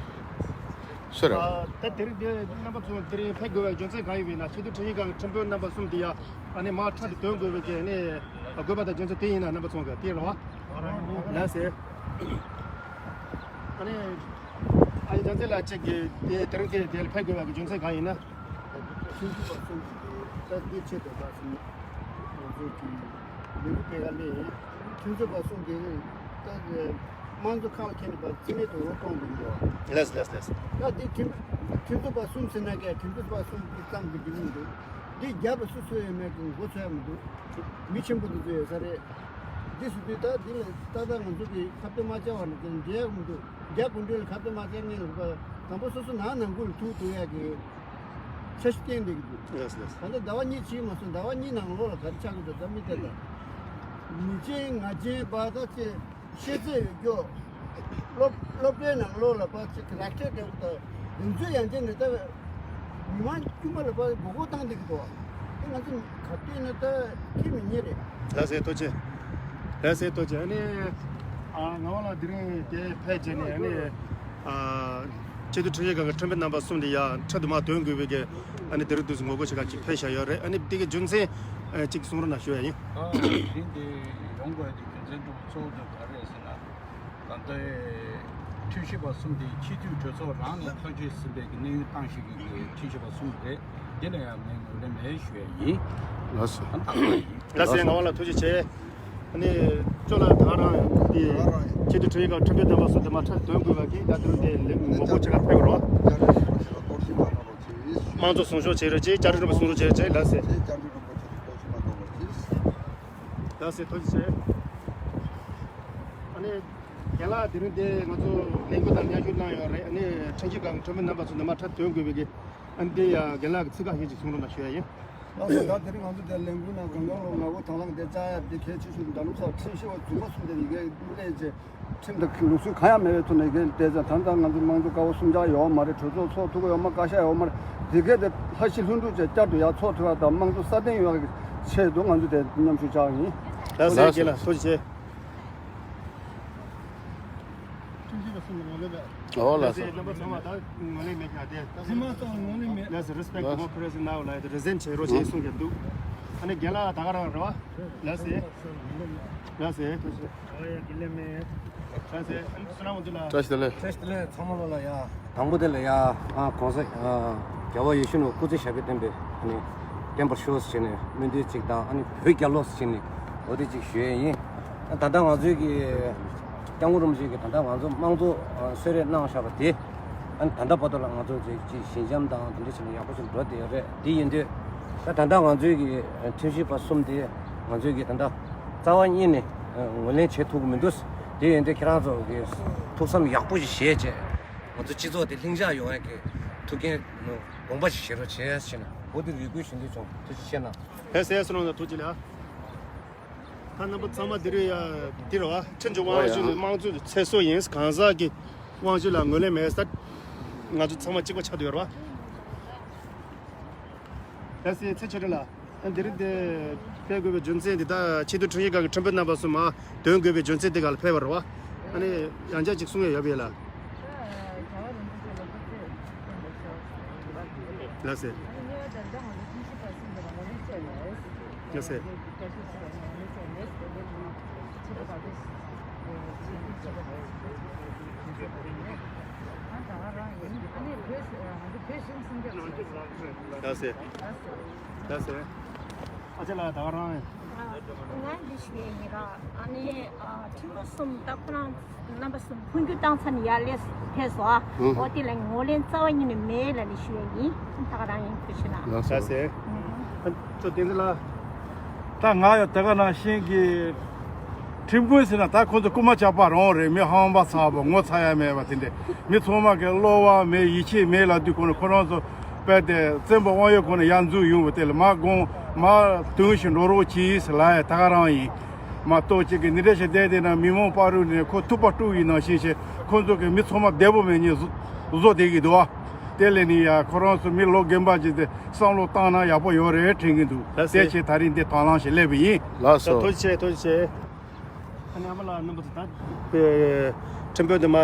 སོ་རེད། ད་དེ་རིང་དེ་རྣམ་པ་ཚོ་དེ་རིང་ཕེབས་དགོས་པའི་རྒྱུ་མཚན་གང་ཡིན་པ་ཡིན་ན་ཆེས་མཐོའི་ཁྲིམས་ཞིབ་ཁང་གི་ཁྲིམས་དཔོན་རྣམ་པ་གསུམ་དེ་ཡ་ཨ་ནི་མར་འཕྲལ་དུ་དོན་དགོས་པའི་གི་ཨ་ནི་དགོས་པ་དང་རྒྱུ་མཚན་དེ་ཡིན་ན་རྣམ་པ་ཚོ་གི་དེ་རེད་བ། ལགས་སེ། ཨ་ནི་ཨ་ཡི་རྒྱུ་མཚན་ལ་ཅིག་གི་དེ་དེ་རིང་དེ་དེ་ལ་ཕེབས་དགོས་པའི་རྒྱུ་མཚན་གང་ཡིན་ན། ཁྲིམས་ཞིབ་པ་གསུམ་གྱིས་ད་འདི་ཆེད་དུ་ད་སོང་ང་ཚོ་གི་ལས་འགུལ་སྤེལ་ག་ལས་ཁྲིམས་ཞིབ་པ་གསུམ་གྱིས་ད་དམངས་གཙོ་ཁ་ལ་འཁྱེར་ནས་པ་རྩིས་མེད་དུ་གཏོང་དགོས་ཀྱི་ཡོད། ལགས་ལགས་ལགས། ད་འདི་ཁྲིམས་ཁྲིམས་རྩོད་པ་གསུམ་ཟེར་ན་ཀྱང་ཁྲིམས་རྩོད་པ་གསུམ་གྱི་ཙམ་གྱི་འགྲིག་མི་འདུག་འདི་རྒྱབ་པ་སུ་སུ་ཡོད་མེད་ཀྱི་མགོ་ཚོས་ཡ་མི་འདུག་མི་ཆེན་པོ་འདི་ཚོ་ཡོད་ས་རེད། འདི་སུ་དུས་ད་འདི་ལ་ཏག་ཏག་ང་ཚོ་གི་ཁ་གཏད་མ་བཅག་པ་ནི་འདི་འགྲིག་ཡ་མི་འདུག་རྒྱ་གུང་ཁྲན་ལ་ཁ་གཏད་མ་བཅག་མཁན་ལ་པ་དང་པོ་སོ་སོ་ནང་ནང་ཁུལ་ལ་ཐུག་ཐུག་ཡ་གི་འཆར་གཞི་བཏིང་བསྡད་ཀྱི་འདུག་ལགས་ལགས། ད་ལྟ་ཟླ་བ་གཉིས་ཕྱིན་མ་སོང་། ཟླ་བ་གཉིས་ནང་ལོགས་ལ་ག་རེ་ཆགས་ཀྱི་འདུག་ད་མི་དེ་ལ་མི་ཆེན་ང་ཆེན་པ་ད་ཅེ་ཤེས་ཚད་ཡོད་རྒྱུ། སློབ་སློབ་གྲྭའི་ནང་ལོགས་ལ་པ་ཅིག་རག་ཁྲེལ་འདྲ་བོ་དང་དེ་ཚོའི་ཡང་ཅན་ནས་ད་མི་མང་དཀྱུས་མ་ལ་པ་མགོ་སྐོར་བཏང་བསྡད་ཀྱི་འདུག་དེ་ང་ཚོ་ག་དུས་ནས་ད་ཁྱི་མི་ཉེ་རེད། ལགས་སེ་ཐུགས་རྗེ་ཆེ། ལགས་སེ་ཐུགས་རྗེ་ཆེ། ཨ་ནི་ཨ་ང་བ་ལ་དེ་རིང་དེ་ཕེབས་བྱས་ནས་ཨ་ནི་ཨ་སྤྱི་འཐུས་ཁྲིམས་ཞིབ་ཁང་གི་ཁྲིམས་དཔོན་རྣམ་པ་གསུམ་དེ་ཡ་འཕྲལ་དུ་མར་དོན་དགོས་པའི་གི་ཨ་ནི་དེ་རིང་དུས་སུ་ངོ་རྒོལ་བྱེད་ག་ཅིག་ཕེབས་བཞག་ཡོད་རེད། ཨ་ནི་དེ་གི་རྒྱུ་མཚན་ཨ་གཅིག་གསུང་རོགས་གནང་ཞུ་ཡ་ཡིན། ཨ་དེ་རིང་འདི་ཡོང་དགོས་ཡ་དེ་རྒྱུ་མཚན་གཙོ་བོ་གཙོ་བོ་དེ་ག་རེ་རེད་ཟེར་ན། ད་ལྟའི་ཁྲིམས་ཞིབ་པ་གསུམ་དེ་སྤྱི་འཐུས་གྲོས་ཚོགས་རང་ནས་ཐག་གཅོད་ཟིན་པའི་གི་གནས་ཡུན་བཏང་བཞིན་གྱི་ཁྲིམས་ཞིབ་པ་གསུམ་རེད། འདི་ལ་ཡང་ངས་ངོས་ལེན་མེད་ཞུ་ཡ་ཡིན། ལགས་སོ། ཨ་ད་ལྟ་ཡིན། ལགས་སེ། ངག་དབང་ལགས་ཐུགས་རྗེ་ཆེ། ཨ་ནི་ཅོ་ལགས་ད་རང་དེ་ཆེས་མཐོའི་ཁྲིམས་ཞིབ་ཁང་ཁྲིམས་དཔོན་རྣམ་པ་གསུམ་དེ་མར་འཕྲལ་དོན་དགོས་པ་གི་ད་དེ་རིང་དེ་ལས་ངོ་རྒོལ་བྱེད་ག་ཕེབས་རོགས། དམངས་གཙོ་སྲུང་སྐྱོབ་བྱེད་རོགས་གྱིས། བཅའ་ཁྲིམས་རིམ་པ་སྲུང་རོགས་བྱེད་རོགས་གྱིས། ལགས་སེ། ལགས་སེ་ཐུགས་རྗེ་ཆེ། ཨ་ནི་རྒན་ལགས་དེ་རིང་དེ་ང་ཚོ་ལས་འགུལ་དང་མཉམ་ཞུགས་གནང་ཡོད་རེད། ཨ་ནི་ཁྲིམས་ཞིབ་ཁང་གི་ཁྲིམས་དཔོན་རྣམ་པ་ཚོ་འདི་མར་འཕྲལ་དོན་དགོས་པའི་གི་ཨ་ནི་དེ་ཡ་རྒན་ལགས་ཀྱི་ཚིག་ཁ་ཤས་ཅིག་གསུང་རོགས་གནང་ཞུ་ཡ་ཡིན། ལགས་སོ། ད་དེ་རིང་ང་ཚོ་དེ་ལས་འགུལ་ནང་དགོང་དགོང་ལོ་ང་བོ་དང་བླངས་དེ་བཅར་ཡ་དེ་གལ་ཆེ་ཤོས་དེ་འདྲ་ལུགས་སྲོལ་ཁྲིམས་ཞིབ་པ་རྫུན་མ་གསུམ་དེ་ཡི་གེ་སླེབས་རྗེས་ཁྲིམས་དང་ལུགས་སྲོལ་གང་ཡང་མེད་པའི་ཐོག་ནས་ཡི་གེ་བལྟས་ཙང་ད་ལྟ་ང་ཚོ་དམངས་གཙོ་ཀ་བ་གསུམ་ཆ་ཡོད་མ་རེད། གྲོས་ཚོགས་ཚོགས་ཐུབ་ཀྱི་ཡོད་མ། བཀའ་ཤག་ཡོད་མ་རེད། དེ་གས་དེ་ལྷ་ཤི་ལྷུན་གྲུབ་བྱས་བསྐྱར་དུ་ཡར་ཚོགས་ཐུབ་ཡ་དང་དམངས་གཙོ་སྲ་བརྟན་ཡོང་ཡ་གི་ཆེད་དུ་ང་ཚོ་དེ་མཉམ་ཞུགས་བྱ་བ་ཡིན། ལགས་སོ། རྒན་ལགས་ཐུགས་རྗེ་ཆེ། ཁྲིམས་ཞིབ་པ་གསུམ་ལ་ངོས་ལེན་མེད། ཨོ་ལགས་སོ། རྣམ་པ་ཚང་མ་ད་ངོས་ལེན་མེད་ཀྱང་དེ། རྫུན་མ་གསུམ་ལ་ངོས་ལེན་མེད། ལགས་སོ། Respect democracy now ལ་རེ་ཟེན་བྱེད་རོགས་བྱེད་གསུང་གི་འདུག་ཨ་ནི་རྒན་ལགས་ད་ག་རང་རེད་བ། ལགས་སེ། ལགས་སེ། ལགས་སེ། ཨ་ཡ་དགེ་ལེགས་མེད། ལགས་སེ། ཨ་ནི་བསོད་ནམས་དབང་ཕྱུག་ལགས། བཀྲ་ཤིས་བདེ་ལེགས། བཀྲ་ཤིས་བདེ་ལེགས། ཚང་མ་ལོ་ལ་ཡ། དང་པོ་དེ་ལ་ཡ། ཨ་གོང་ས་ཨ་རྒྱལ་བ་ཡིད་བཞིན་ནོར་བུ་སྐུ་ཚེ་ཞབས་པད་བརྟན་པའི་ཨ་ནི་བརྟན་པར་ཤོག་ཟེར་ནས་སྨོན་འདུན་གཅིག་དང་། ཨ་ནི་བོད་རྒྱལ་ལོ་ཟེར་ནས་འོ་དེ་གཅིག་ཞུ་ཡས་ཡིན། ད་ལྟ་ང་ཚོའི་གི་སྐྱབས་མགོན་རིན་པོ་ཆེ་གིས་ད་ལྟ་ང་ཚོ་དམངས་གཙོ་གསོལ་རས་གནང་བཞག་པ་དེ། ཨ་ནི་ད་ལྟ་བར་དུ་ལ་ང་ཚོ་ཅིག་ཅིག་ཞི་འཇམ་དང་དེ་འདྲ་བྱས་ནས་ཡག་པོ་ཞིག་འགྲོ་བསྡད་ཡོད་རེད། དེ་ཡིན་དུས་ད་ད་ལྟ་ང་ཚོའི་གི་ཁྲིམས་ཞིབ་པ་གསུམ་དེ་ང་ཚོའི་གི་ད་ལྟ་རྩ་བ་ཉིད་ནས་ངོས་ལེན་བྱེད་ཐུབ་ཀྱི་མི་འདུག་དེ་ཡིན་དུས་ཁྱེད་རང་ཚོ་གི་ཐུགས་བསམ་ཡག་པོ་ཞིག་བཞེས་བྱས་ང་ཚོ་སྤྱི་ཚོགས་དེ་ལྷིང་འཇགས་ཡོང་ཡག་གི་ཐུགས་འགན་དགོངས་པ་ཞིག་བཞེས་རོགས་བྱས་ཟེར་ནས་འོ་དེ་རེ་སྐུལ་ཞུ་འདོད་བྱུང་། ཐུགས་རྗེ་ཆེ་གནང་། ལགས་སེ། བསོད་ནམས་དང་ཐུགས་རྗེ་ཆེ། ད་རྣམ་པ་ཚང་མ་འདི་རུ་ཡ་འདི་རུ་བ་ཁྲིམས་ཀྱི་དབང་ཤུགས་ནི་དམངས་གཙོའི་ཚེ་སྲོག་ཡིན། གང་ཟག་གི་དབང་ཤུགས་ལ་ངོས་ལེན་མེད་ས། ང་ཚོ་ཚང་མ་གཅིག་པ་ཆགས་བསྡད་ཡོད་རེད་བ། ད་སེ་ཚེ་ཆོས་སྒྲོན་ལགས། འདི་རིང་འདི་ཕེབས་དགོས་པའི་རྒྱུ་མཚན་འདི་དག་ཆེས་མཐོའི་ཁྲིམས་ཞིབ་ཁང་གི་ཁྲིམས་དཔོན་རྣམ་པ་ཚོ་མར་འདོན་དགོས་པའི་རྒྱུ་མཚན་འདི་ག་ལ་ཕེབས་པ་རེད་བ། ཨ་ནི་ཡང་བསྐྱར་ཅིག་གསུང་ཡ་ཡོད་པས་ལ། ལགས་སེ། ལགས་སེ། ལགས་སེ། ལགས་སེ། ཨ་ཅག་ལགས་ད་ག་རང་། ང་འདི་ཞུ་ཡས་ཡིན་ར། ཨ་ནི་ཨ་ཁྲིམས་དཔོན་གསུམ་ད་ཁོ་རང་རྣམ་པ་གསུམ་འཕོ་འགྱུར་བཏང་ཚར་ནས་ཡར་སླེབས་ཕེབས་སོང་ཨ། ཨུ། འོ་དེ་ལ་ངོས་ལེན་རྩ་བ་ཉིད་ནས་མེད་ལབ་ནས་ཞུ་ཡས་ཡིན། ད་ག་རང་ཡིན་ཐུགས་རྗེ་གནང་། ལགས་སོ། ལགས་སེ། ཨུ། ཨ་ཅོ་བསྟན་འཛིན་ལགས། ད་ང་ཡང་ད་ག་ནང་བཞིན་གྱི་ཁྲིམས་དཔོན་ཟེར་ན་ད་ཁོ་ཚོ་རྐུ་མ་ཇག་པ་རང་རེད། མི་ཧམ་པ་ཚ་བ་ངོ་ཚ་ཡ་མེད་པ་དེ་འདྲས། མི་ཚང་མ་གི་བློ་བ་མེད་ཡིད་ཆེས་མེད་ལབ་དུས་ཁོ་ན་ཁོ་རང་ཚོ་དཔེ་དེ་བཙན་པོ་དབང་ཡོད་ཁོ་ན་ཡར་འཛུལ་ཡོང་བ་དེ་ལ་མ་དགོངས་མ་དོན་ཞིག་འགྲོ་རོགས་གྱིས་ལབ་ཡ་ད་ག་རང་ཡིན། མ་གཏོགས་ཅིག་གི་འདི་འདྲ་ཞིག་བསྡད་དེ་ན་མི་མང་བར་རུ་ནས་ཁོ་ཐུག་པ་དཀྲུག་ཡིན་ནང་བཞིན་ཞིག་ཁོ་ཚོ་གི་མི་ཚང་མ་བདེ་པོ་མེད་ཉེ་བཟོ་བཟོ་བསྡད་ཀྱི་འདུག་ཨ། དེ་ལས་ནི་ཡ་ཁོ་རང་ཚོ་མི་ལོ་རྒན་པ་ཅིག་དེ་བསམ་བློ་བཏང་ན་ཡག་པོ་ཡོད་རེད་དྲན་གྱི་འདུག་ལགས་སེ། དེ་ཆེད་ད་རིང་འདི་དང་བླངས་ཞིག་སླེབས་པ་ཡིན། ལགས་སོ། ཐུགས་རྗེ་ཆེ། ཐུགས་རྗེ་ཆེ། ཨ་ནི་ཨ་མ་ལགས་རྣམ་པ་ཚོ་ད་ཁྲིམས་དཔོན་དུ་མ་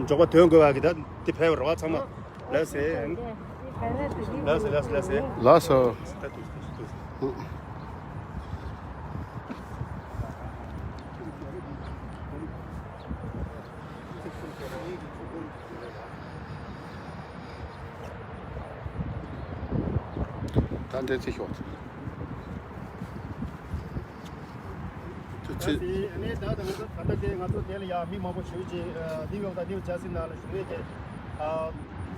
འཇོག་པ་དོན་དགོས་པ་གི་ད་འདི་ཕེབས་རོགས་ཚང་མ། ལགས་སེ། ལགས་སེ་ལགས་སེ་ལགས་སེ། ལགས་སོ། ད་འདི་ཚེ་ཤོག་ཚེ་ཚེ། ཨ་ནི་ད་ད་ང་ཚོ་ད་ལྟ་དེ་ང་ཚོ་དེ་ལ་ཡ་མི་མང་པོ་ཞེ་པོ་ཅིག་ཨ་ནིའུ་ཡོག་དང་ནིའུ་ཇར་སི་ནང་ལ་བཞུགས་མཁན་གྱི་ཨ་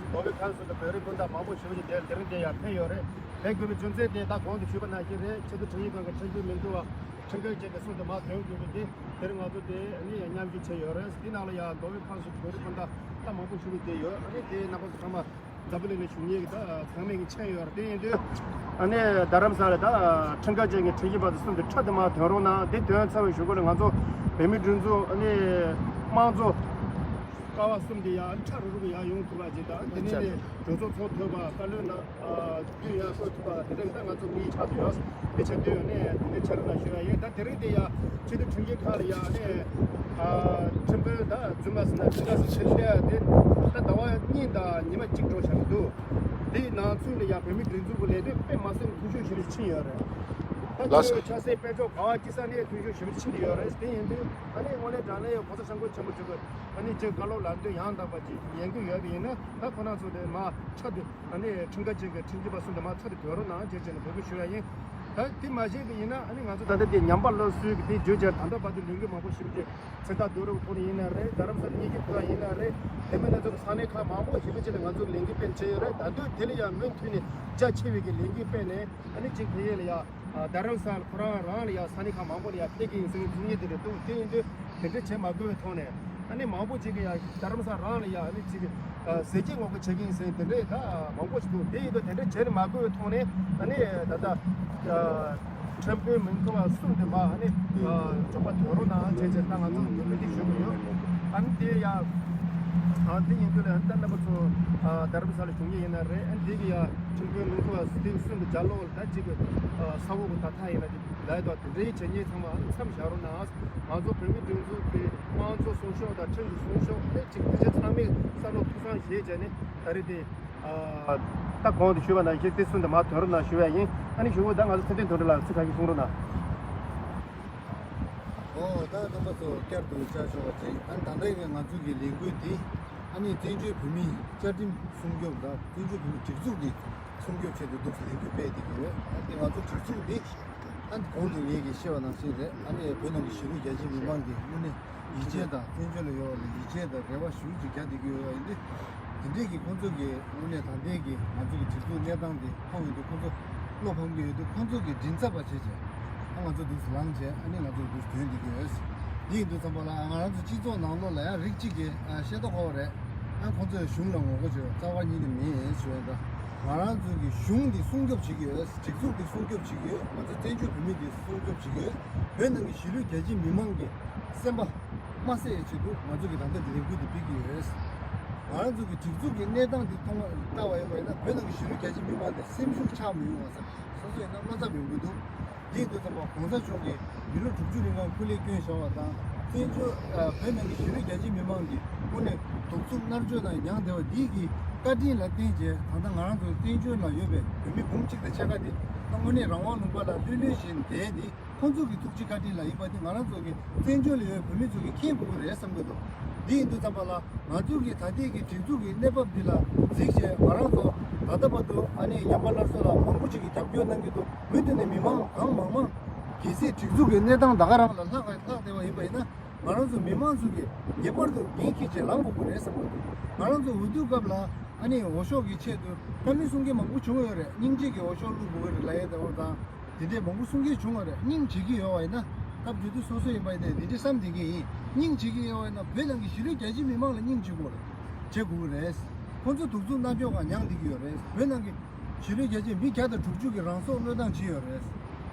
མདོ་དབུས་ཁམས་གསུམ་གྱི་བོད་རིགས་སྤུན་ཟླ་མང་པོ་ཞེ་པོ་ཅིག་དེ་ལ་དེ་རིང་དེ་ཡར་ཕེབས་ཡོད་རེད། ཕེབས་དགོས་པའི་རྒྱུ་མཚན་དེ་ད་གོང་དུ་ཞུས་པ་ནང་བཞིན་རེད། ཆེས་མཐོའི་ཁྲིམས་ཞིབ་ཁང་གི་ཁྲིམས་ཞིབ་མི་འདུག་བ། ཁྲིམས་འགལ་བྱས་ཏེ་སྲུང་དུ་མ་ཐོན་དགོས་པའི་དེ་དེ་རིང་ང་ཚོ་དེ་ནི་མཉམ་ཞུགས་བྱས་ཡོད་རེད། དེ་ནང་ལ་ཡང་མདོ་དབུས་ཁམས་གསུམ་བོད་རིགས་སྤུན་ཟླ་ད་མང་པོ་ཞིག་བསྡད་ཡོད། ཨ་ནི་དེ་རྣམ་པ་ཚོ་ཚང་མ་འཛམ་བུ་གླིང་ནས་བཞུགས་མཁན་གྱི་ད་ཚང་མས་ཀྱི་མཁྱེན་ཡོད་རེད། དེ་ཡིན་དུས་ཨ་ནི་རྡ་རམ་ས་ལ་ད་ཁྲིམས་འགལ་ཅན་གྱི་ཁྲིམས་ཞིབ་པ་ཚོ་སྲུང་དུ་ཁྲིད་དུ་མ་ཐོན་རོགས་གནང་། དེ་ཐོན་ཚར་བའི་གཞུག་གུ་ལ་ང་ཚོ་བོད་མི་སྒྲིག་འཛུགས་ཨ་ནི་དམངས་གཙོ་ཀ་བ་གསུམ་དེ་ཡང་ཨ་ནི་ཁྲ་རུ་རུ་ཡང་ཡོང་ཐུབ་པ་ཅིག་དང་། དེ་ནས་ནས་གྲོས་ཚོགས་ཚོགས་ཐུབ་པ། བཀའ་བློན་ན། རྒྱུན་ཡང་སོ་ཐུབ་པ་དེ་རིང་ད་ང་ཚོ་མིའི་ཆགས་ཡོད། དེ་ཆགས་དུས་ནས་དེ་ཆ་ར་ལ་ཞུ་བ་ཡིན། ད་དེ་རིང་དེ་ཡ་ཆེས་མཐོའི་ཁྲིམས་ཞིབ་ཁང་ལ་ཡ་ནས་ཁྲིམས་དཔོན་ད་རྫུན་མ་ཟེར་ན་རྫུན་མ་ཟེར་ཆེ་ལས་དེ་ད་ཟླ་བ་གཉིས་དང་ཉི་མ་གཅིག་འགྲོ་བཞག་གི་འདུག་དེའི་ནང་ཚུད་ལ་ཡ་བོད་མི་སྒྲིག་འཛུགས་ཀྱི་ལས་དོན་དཔེ་མ་སྲིད་འཐུས་ཤོར་ཞེ་པོ་ཕྱིན་ཡོད་རེད། ད་ལགས་སོ། ཆབ་སྲིད་དཔལ་འབྱོར་ག་བ་སྤྱི་ས་ནས་འཐུས་ཤོར་ཞེ་པོ་ཕྱིན་ཡོད་རེད། དེ་ཡིན་དུས་ཨ་ནི་དངོས་གནས་དྲང་གནས་ཡོད་གོང་ས་སྐྱབས་མགོན་ཆེན་པོ་མཆོག་གི་ཨ་ནི་ཅིག་བཀའ་སློབ་ལམ་སྟོན་ཡང་དག་པ་ཅིག་ཉན་གྱི་ཡོད་པ་ཡིན་ན། ད་ཁོ་རང་ཚོ་དེ་མ་ཚར་དུས་ཨ་ནི་ཁྲིམས་འགལ་ཅན་གྱི་ཁྲིམས་ཞིབ་པ་གསུམ་དེ་མ་ཚར་དུ་ཐོན་རོགས་གནང་ཅེས་བྱས་ནས་འབོད་སྐུལ་ཞུ་ཡ་ཡིན། ད་དེ་མ་བྱས་པ་ཡིན་ན་ཨ་ནི་ང་ཚོ་ད་ལྟ་དེ་ཉམས་པ་སླར་གསོའི་གི་དེ་བརྗོད་བྱར་ད་ལྟ་བར་དུ་ལས་འགུལ་མང་པོ་ཞིག་དེ་ཚེ་ཐར་རྡོ་རུབ་ཐོག་ནས་ཡིན་ན་རེད། རྡ་རམ་ས་ལ་ཉིན་གཅིག་ཐོག་ཡིན་ན་རེད། དེ་མིན་ང་ཚོ་གི་ས་གནས་ཁག་མང་པོ་ཞིག་ལ་ང་ཚོ་ལས་འགུལ་སྤེལ་བྱས་ཡོད་རེད། ད་དུང་དེ་ལ་ཡང་མུ་མཐུད་ནས་རྒྱ་ཆེ་བའི་གི་ལས་འགུལ་སྤེལ་ནས་ཨ་ནི་གཅིག་དེ་ཡས་ལ་ཡ། རྡ་རམ་ས་ལ་ཁོ་རང་རང་ལ་ཡ་ས་གནས་ཁག་མང་པོ་ལ་ཡ་ཕེབས་ཀྱི་ཡིན་ཟེར་ནས་ཚོང་གཉེར་དེ་འདྲ་འདུག་དེ་ཡིན་དུས་དེ་འདྲ་བྱེད་མ་དགོས་པའི་ཐོག་ནས་ཨ་ནི་མང་པོ་ཅིག་གིས་ཡ་རྡ་རམ་ས་རང་ལ་ཡ་ཨ་ནི་ཅིག་ཟས་བཅད་ངོ་རྒོལ་བྱེད་ཀྱི་ཡིན་ཟེར་དེ་འདྲ་ད་མང་པོ་ཞིག་འདུག་དེ་ཡིན་དུས་དེ་འདྲ་བྱེད་མ་དགོས་པའི་ཐོག་ནས་ཨ་ནི་ད་ལྟ་ཁྲིམས་དཔོན་མིང་ཐོ་བ་གསུམ་དེ་མ་ཨ་ནི་འཇོག་པ་དོན་རོགས་གནང་བྱས་བྱས་ད་ང་ཚོ་འདི་མི་འདི་ཞུ་གི་ཡོད། ཨ་ནི་དེ་ཡ་ཨ་དེ་ཡིན་དུས་ལ་ཨ་ནི་ད་རྣམ་པ་ཚོ་རྡ་རམ་ས་ལ་བྱུང་ཡས་ཡིན་ན་རེད། ཨ་ནི་དེ་གི་ཡ་ཁྲིམས་དཔོན་མིང་ཐོ་བ་དེ་གསུམ་གི་ལྗགས་ཀློག་ད་ཅིག་གི་ས་འོག་གི་ད་ཐག་ཡིན་ན་དེ། ལས་དང་དེ་འདྲའི་བྱེད་ཉེས་ཚང་མ་མཚམས་བཞག་རོགས་གནང་། ང་ཚོ་བོད་མི་སྒྲིག་འཛུགས་ཀྱི་དམངས་གཙོ་སྲུང་སྐྱོབ་དང་ཁྲིམས་ཀྱི་སྲུང་སྐྱོབ་ཨ་ནི་གཅིག་དེ་ཆ་ཚང་མས་བསམ་བློ་ཐུགས་བསམ་བཞེས་བྱས་ནས་ད་རེས་དེ་ད་གོང་དུ་ཞུས་པ་ནང་བཞིན་དེ་ཚུན་དུ་མ་ཐོན་རོགས་གནང་ཞུ་བ་ཡིན། ཨ་ནི་གཞུག་གུ་ད་ང་ཚོ་ཚེ་བརྟན་དོན་གྲུབ་ལགས་ཚིག་ཁ་ཤས་གསུང་རོགས་གནང་། ཨོ་ད་རྣམ་པ་ཚོ་བསྐྱར་དུ་བཅར་ཆོག་པ་ཅིག་ཨ་ནི་ད་ལྟའི་ང་ཚོ་གི་ལས་འགུལ་འདི་ཨ་ནི་བཙན་བྱོལ་བོད་མིའི་བཅའ་ཁྲིམས་སྲུང་སྐྱོབ་དང་བཙན་བྱོལ་བོད་མིའི་སྒྲིག་འཛུགས་འདི་སྲུང་སྐྱོབ་ཆེད་དུ་འདུག་ལས་འགུལ་སྤེལ་བསྡད་ཀྱི་ཡོད། ཨ་ནི་ང་ཚོ་སྒྲིག་འཛུགས་འདི་ཨ་ནི་གོང་དུ་ངེད་ཀྱིས་བཤད་པ་ནང་བཞིན་རེད། ཨ་ནི་བོད་ནང་གི་གཞིས་ལུས་རྒྱ་ཆེ་མི་མང་གི་དངོས་གནས་ཡིད་ཆེས་དང་བཙན་བྱོལ་ལ་ཡོད་པ་ལ་ཡིད་ཆེས་དང་རེ་བ་ཞུ་ཅིག་རྒྱ་བསྡད་ཀྱི་ཡོད་ཡིན་དུས་དེ་འདྲས་ཀྱི་ཁོང་ཚོ་གི་དངོས་གནས་ད་ལྟའི་གི་ང་ཚོ་གི་སྒྲིག་འཛུགས་གནས་སྟངས་དེ་མཐོང་ཡོང་དུས་ཁོང་ཚོ་བློ་ཕམ་གྱི་ཡོད་དུས་ཁོང་ཚོ་གི་མགྲིན་ཚབ་པ་བྱས་བྱས་ཨ་ང་ཚོ་འདུག་སེ་ལངས་བྱས་ཨ་ནི་ང་ཚོ་འདུག་སེ་ཐོན་བསྡད་ཀྱི་ཡོད། འདི་ཡིན་དུས་ཙམ་པ་ལ་ང་རང་ཚོ་སྤྱི་ཚོགས་ནང་ལོགས་ལ་ཡང་རིགས་གཅིག་གི་ཤེས་རྟོགས་ཁོ་རེད། ཨ་ཁོང་ཚོས་གཞུང་ལ་ངོ་རྒོལ་བྱས་རྩ་བ་ཉིད་ནས་མེད་ཞུ་ཡ་འདྲ། ང་རང་ཚོ་གི་གཞུང་འདི་སྲུང་སྐྱོབ་བྱེད་ཀྱི་ཡོད། སྒྲིག་འཛུགས་འདི་སྲུང་སྐྱོབ་བྱེད་ཀྱི་ཡོད། ང་ཚོ་བཙན་བྱོལ་བོད་མི་འདི་སྲུང་སྐྱོབ་བྱེད་ཀྱི་ཡོད། བོད་ནང་གི་གཞིས་ལུས་རྒྱ་ཆེ་མི་མང་གི་སེམས་པ་མ་བསད་ཡ་ཆེད་དུ་ང་ཚོ་གི་ད་ལྟ་འདི་ལས་འགུལ་འདི་སྤེལ་གྱི་ཡོད། ང་རང་ཚོ་གི་སྒྲིག་འཛུགས་ཀྱི་གནས་སྟངས་འདི་མཐོང་བ་ལྟ་བ་ཡིན་པ་ཡིན་ན། བོད་ནང་གི་གཞིས་ལུས་རྒྱ་ཆེ་མི་མང་འདི་སེམས་ཤུགས་ཆག་མི་ཡོང་བ་བསམ། སོ་སོ་ཡིན་ན་བློ་འཚབ་ཡོང་གི་འདུག། དེ་ཡིན་དུས་ཙམ་པ་གོང་ས་མཆོག་གིས་མི་ལོ་དྲུག་ཅུ་རིང་ལ་སྐུ་ལས་བསྐྱོན་བཞག་པ་དང་། བཙན་བྱོལ་ཨ་བོད་ནང་གི་གཞིས་ལུས་རྒྱ་ཆེ་མི་མང་གི་དངོས་གནས་གདུག་རྩུབ་མནར་གཅོད་དང་མྱངས་བསྡད་པ་འདི་གི་བཀའ་དྲིན་ལ་བརྟེན་བྱས། ད་ལྟ་ང་རང་ཚོ་བཙན་བྱོལ་ལ་ཡོད་པའི་བོད་མི་འབུམ་གཅིག་དང་ཕྱེད་ཀ་དེ་ད་དངོས་གནས་རང་དབང་ལུང་པ་ལ་ལྷོད་ལྷོད་བཞིན་བསྡད་དེ། ཁོང་ཚོ་གི་ཐུགས་རྗེ་བཀའ་དྲིན་ལ་ཡིན་པ་དེ་ང་རང་ཚོ་གི་བཙན་བྱོལ་ལ་ཡོད་བོད་མི་ཚོ་གི་མཁྱེན་དགོས་ཀྱི་རེད་བསམ་གྱི་འདུག། འདི་ཡིན་དུས་ཙམ་པ་ལ་ང་ཚོ་གི་ད་ལྟའི་གི་སྒྲིག་འཛུགས་ཀྱི་གནས་བབ་འདི་ལ་གཟིགས་བྱས། ང་རང་ཚོ་ད་ལྟ་བར་དུ་ཨ་ནི་ཉམས་པ་སླར་གསོ་ལ་མང་པོ་ཅིག་གིས་རྒྱབ་སྐྱོར་གནང་གི་འདུག། མུ་མཐུད་ནས་མི་མང་གང་མང་མང་། གལ་སྲིད་སྒྲིག་འཛུགས་ཀྱི་གནས་སྟངས་ད་ག་རང་ལ་ལྷག་ལྷག་བསྡད་པ་ཡིན་པ་ཡིན་ན། ང་རང་ཚོ་མི་མང་ཚོ་གིས་ངེས་པར་དུ་འགན་འཁྱེར་བྱས་ལངས་དགོས་ཀྱི་རེད་བསམ་གྱི་འདུག། ང་རང་ཚོ་འོས་བསྡུ་སྐབས་ལ་ཨ་ནི་འོས་ཤོག་གི་ཆེད་དུ་བཀའ་མོལ་གསུང་མཁན་མང་པོ་བྱུང་ཡོད་རེད། སྙིང་རྗེ་གི་འོས་ཤོག་བླུག་དགོས་ཀྱི་རེད་ལབ་ཡས་དེ་འོ་དང་། དེ་འདྲས་མང་པོ་གསུང་གི་བྱུང་བ་རེད། སྙིང་རྗེ་གི་ཡོད་པ་ཡིན་ན། སྐབས་དེ་དུས་སོ་སོ་ཡིན་པ་ཡིན་ནའི་དེ་འདྲས་བསམ་བསྡད་ཀྱི་ཡིན། སྙིང་རྗེ་གི་ཡོད་པ་ཡིན་ན་བོད་ནང་གི་གཞིས་ལུས་རྒྱ་ཆེ་མི་མང་ལ་སྙིང་རྗེ་དགོས་རེད། བྱེད་དགོས་ཀྱི་རེད། ཁོང་ཚོ་གདུག་རྩུབ་མནར་གཅོད་ཁག་མྱངས་བསྡད་ཀྱི་ཡོད་རེད། བོད་ནང་གི་གཞིས་ལུས་རྒྱ་ཆེ་མི་བརྒྱ་དང་དྲུག་ཅུ་གི་རང་སྲོག་བློས་བཏང་བྱས་ཡོད་རེད།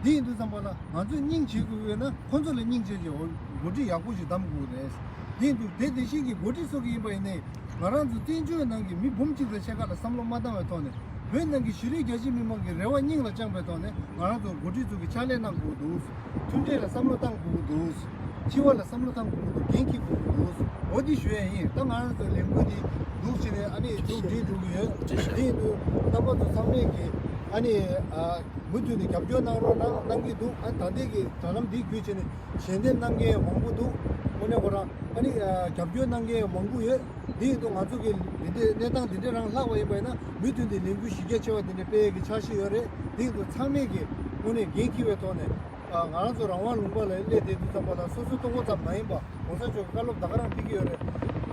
དེ་ཡིན་དུས་ཙམ་པ་ལ་ང་ཚོས་སྙིང་རྗེ་དགོས་ཡོད་ན་ཁོང་ཚོ་ལ་སྙིང་རྗེ་གི་འོ་འགོ་ཁྲིད་ཡག་པོ་ཞིག་གདམ་དགོས་ཀྱི་རེད། དེ་ཡིན་དུས་དེ་དེ་བཞིན་གྱི་འགོ་ཁྲིད་ཚོ་གི་ཡིན་པ་ཡིན་ནའི། ང་རང་ཚོ་བཙན་བྱོལ་ནང་གི་མི་འབུམ་གཅིག་དང་ཕྱེད་ཀ་ལ་བསམ་བློ་མ་བཏང་བའི་ཐོག་ནས། བོད་ནང་གི་གཞིས་ལུས་རྒྱ་ཆེ་མི་མང་གི་རེ་བ་སྙིང་ལ་བཅངས་པའི་ཐོག་ནས། ང་རང་ཚོ་འགོ་ཁྲིད་ཚོ་གི་ཕྱག་ལས་གནང་དགོས་འདུག། མཐུན་སྒྲིལ་ལ་བསམ་བློ་བཏང་དགོས་འདུག། སྤྱི་བ་ལ་བསམ་བློ་བཏང་དགོས་འདུག། འགན་འཁྱེར་དགོས་འདུག། འོ་འདི་ཞུ་ཡས་ཡིན། ད་ང་རང་ཚོ་ལས་འགུལ་འདི་འདུག་བྱས་ནས་ཨ་ནི་མཇུག་སྒྲིལ་འགྲོ་གི་ཡོད། དེ་ཡིན་དུས་རྣམ་པ་ཚོ་ཚང་མས་ཀྱི་ཨ་ནི་ཨ་མུ་མཐུད་ནས་རྒྱབ་སྐྱོར་གནང་རོགས་གནང་གནང་གི་འདུག། ཨ་ད་ལྟའི་གི་དྲ་ལམ་འདི་བརྒྱུད་བྱས་ནས་ཞལ་འདེབས་གནང་མཁན་མང་པོ་འདུག། དངོས་གནས་ཁོ་རང་ཨ་ནི་ཨ་རྒྱབ་སྐྱོར་གནང་མཁན་མང་པོ་ཡོད། འདི་ཡིན་དུས་ང་ཚོ་གི་འདི་འདྲའི་གནས་སྟངས་འདི་འདྲའི་རང་ལྷག་པ་ཡིན་པ་ཡིན་ན། མུ་མཐུད་དེ་ལས་འགུལ་གཞི་རྒྱ་ཆེ་བ་འདི་འདྲ་སྤེལ་ཡས་ཀྱི་འཆར་གཞི་ཡོད་རེད། འདི་ཡིན་དུས་ཚང་མས་ཀྱི་དངོས་གནས་འགན་འཁྱེར་བའི་ཐོག་ནས། ཨ་ང་རང་ཚོ་རང་དབང་ལུང་པ་ལ་སླེབས་བསྡད་དུས་ཙམ་པ་ལ་སོ་སོ་སྟོང་པ་ཙམ་མ་ཡིན་པ། གོང་ས་མཆོག་གི་བཀའ་སློབ་ད་ག་རང་ཕེབས་ཀྱི་ཡོད་རེད།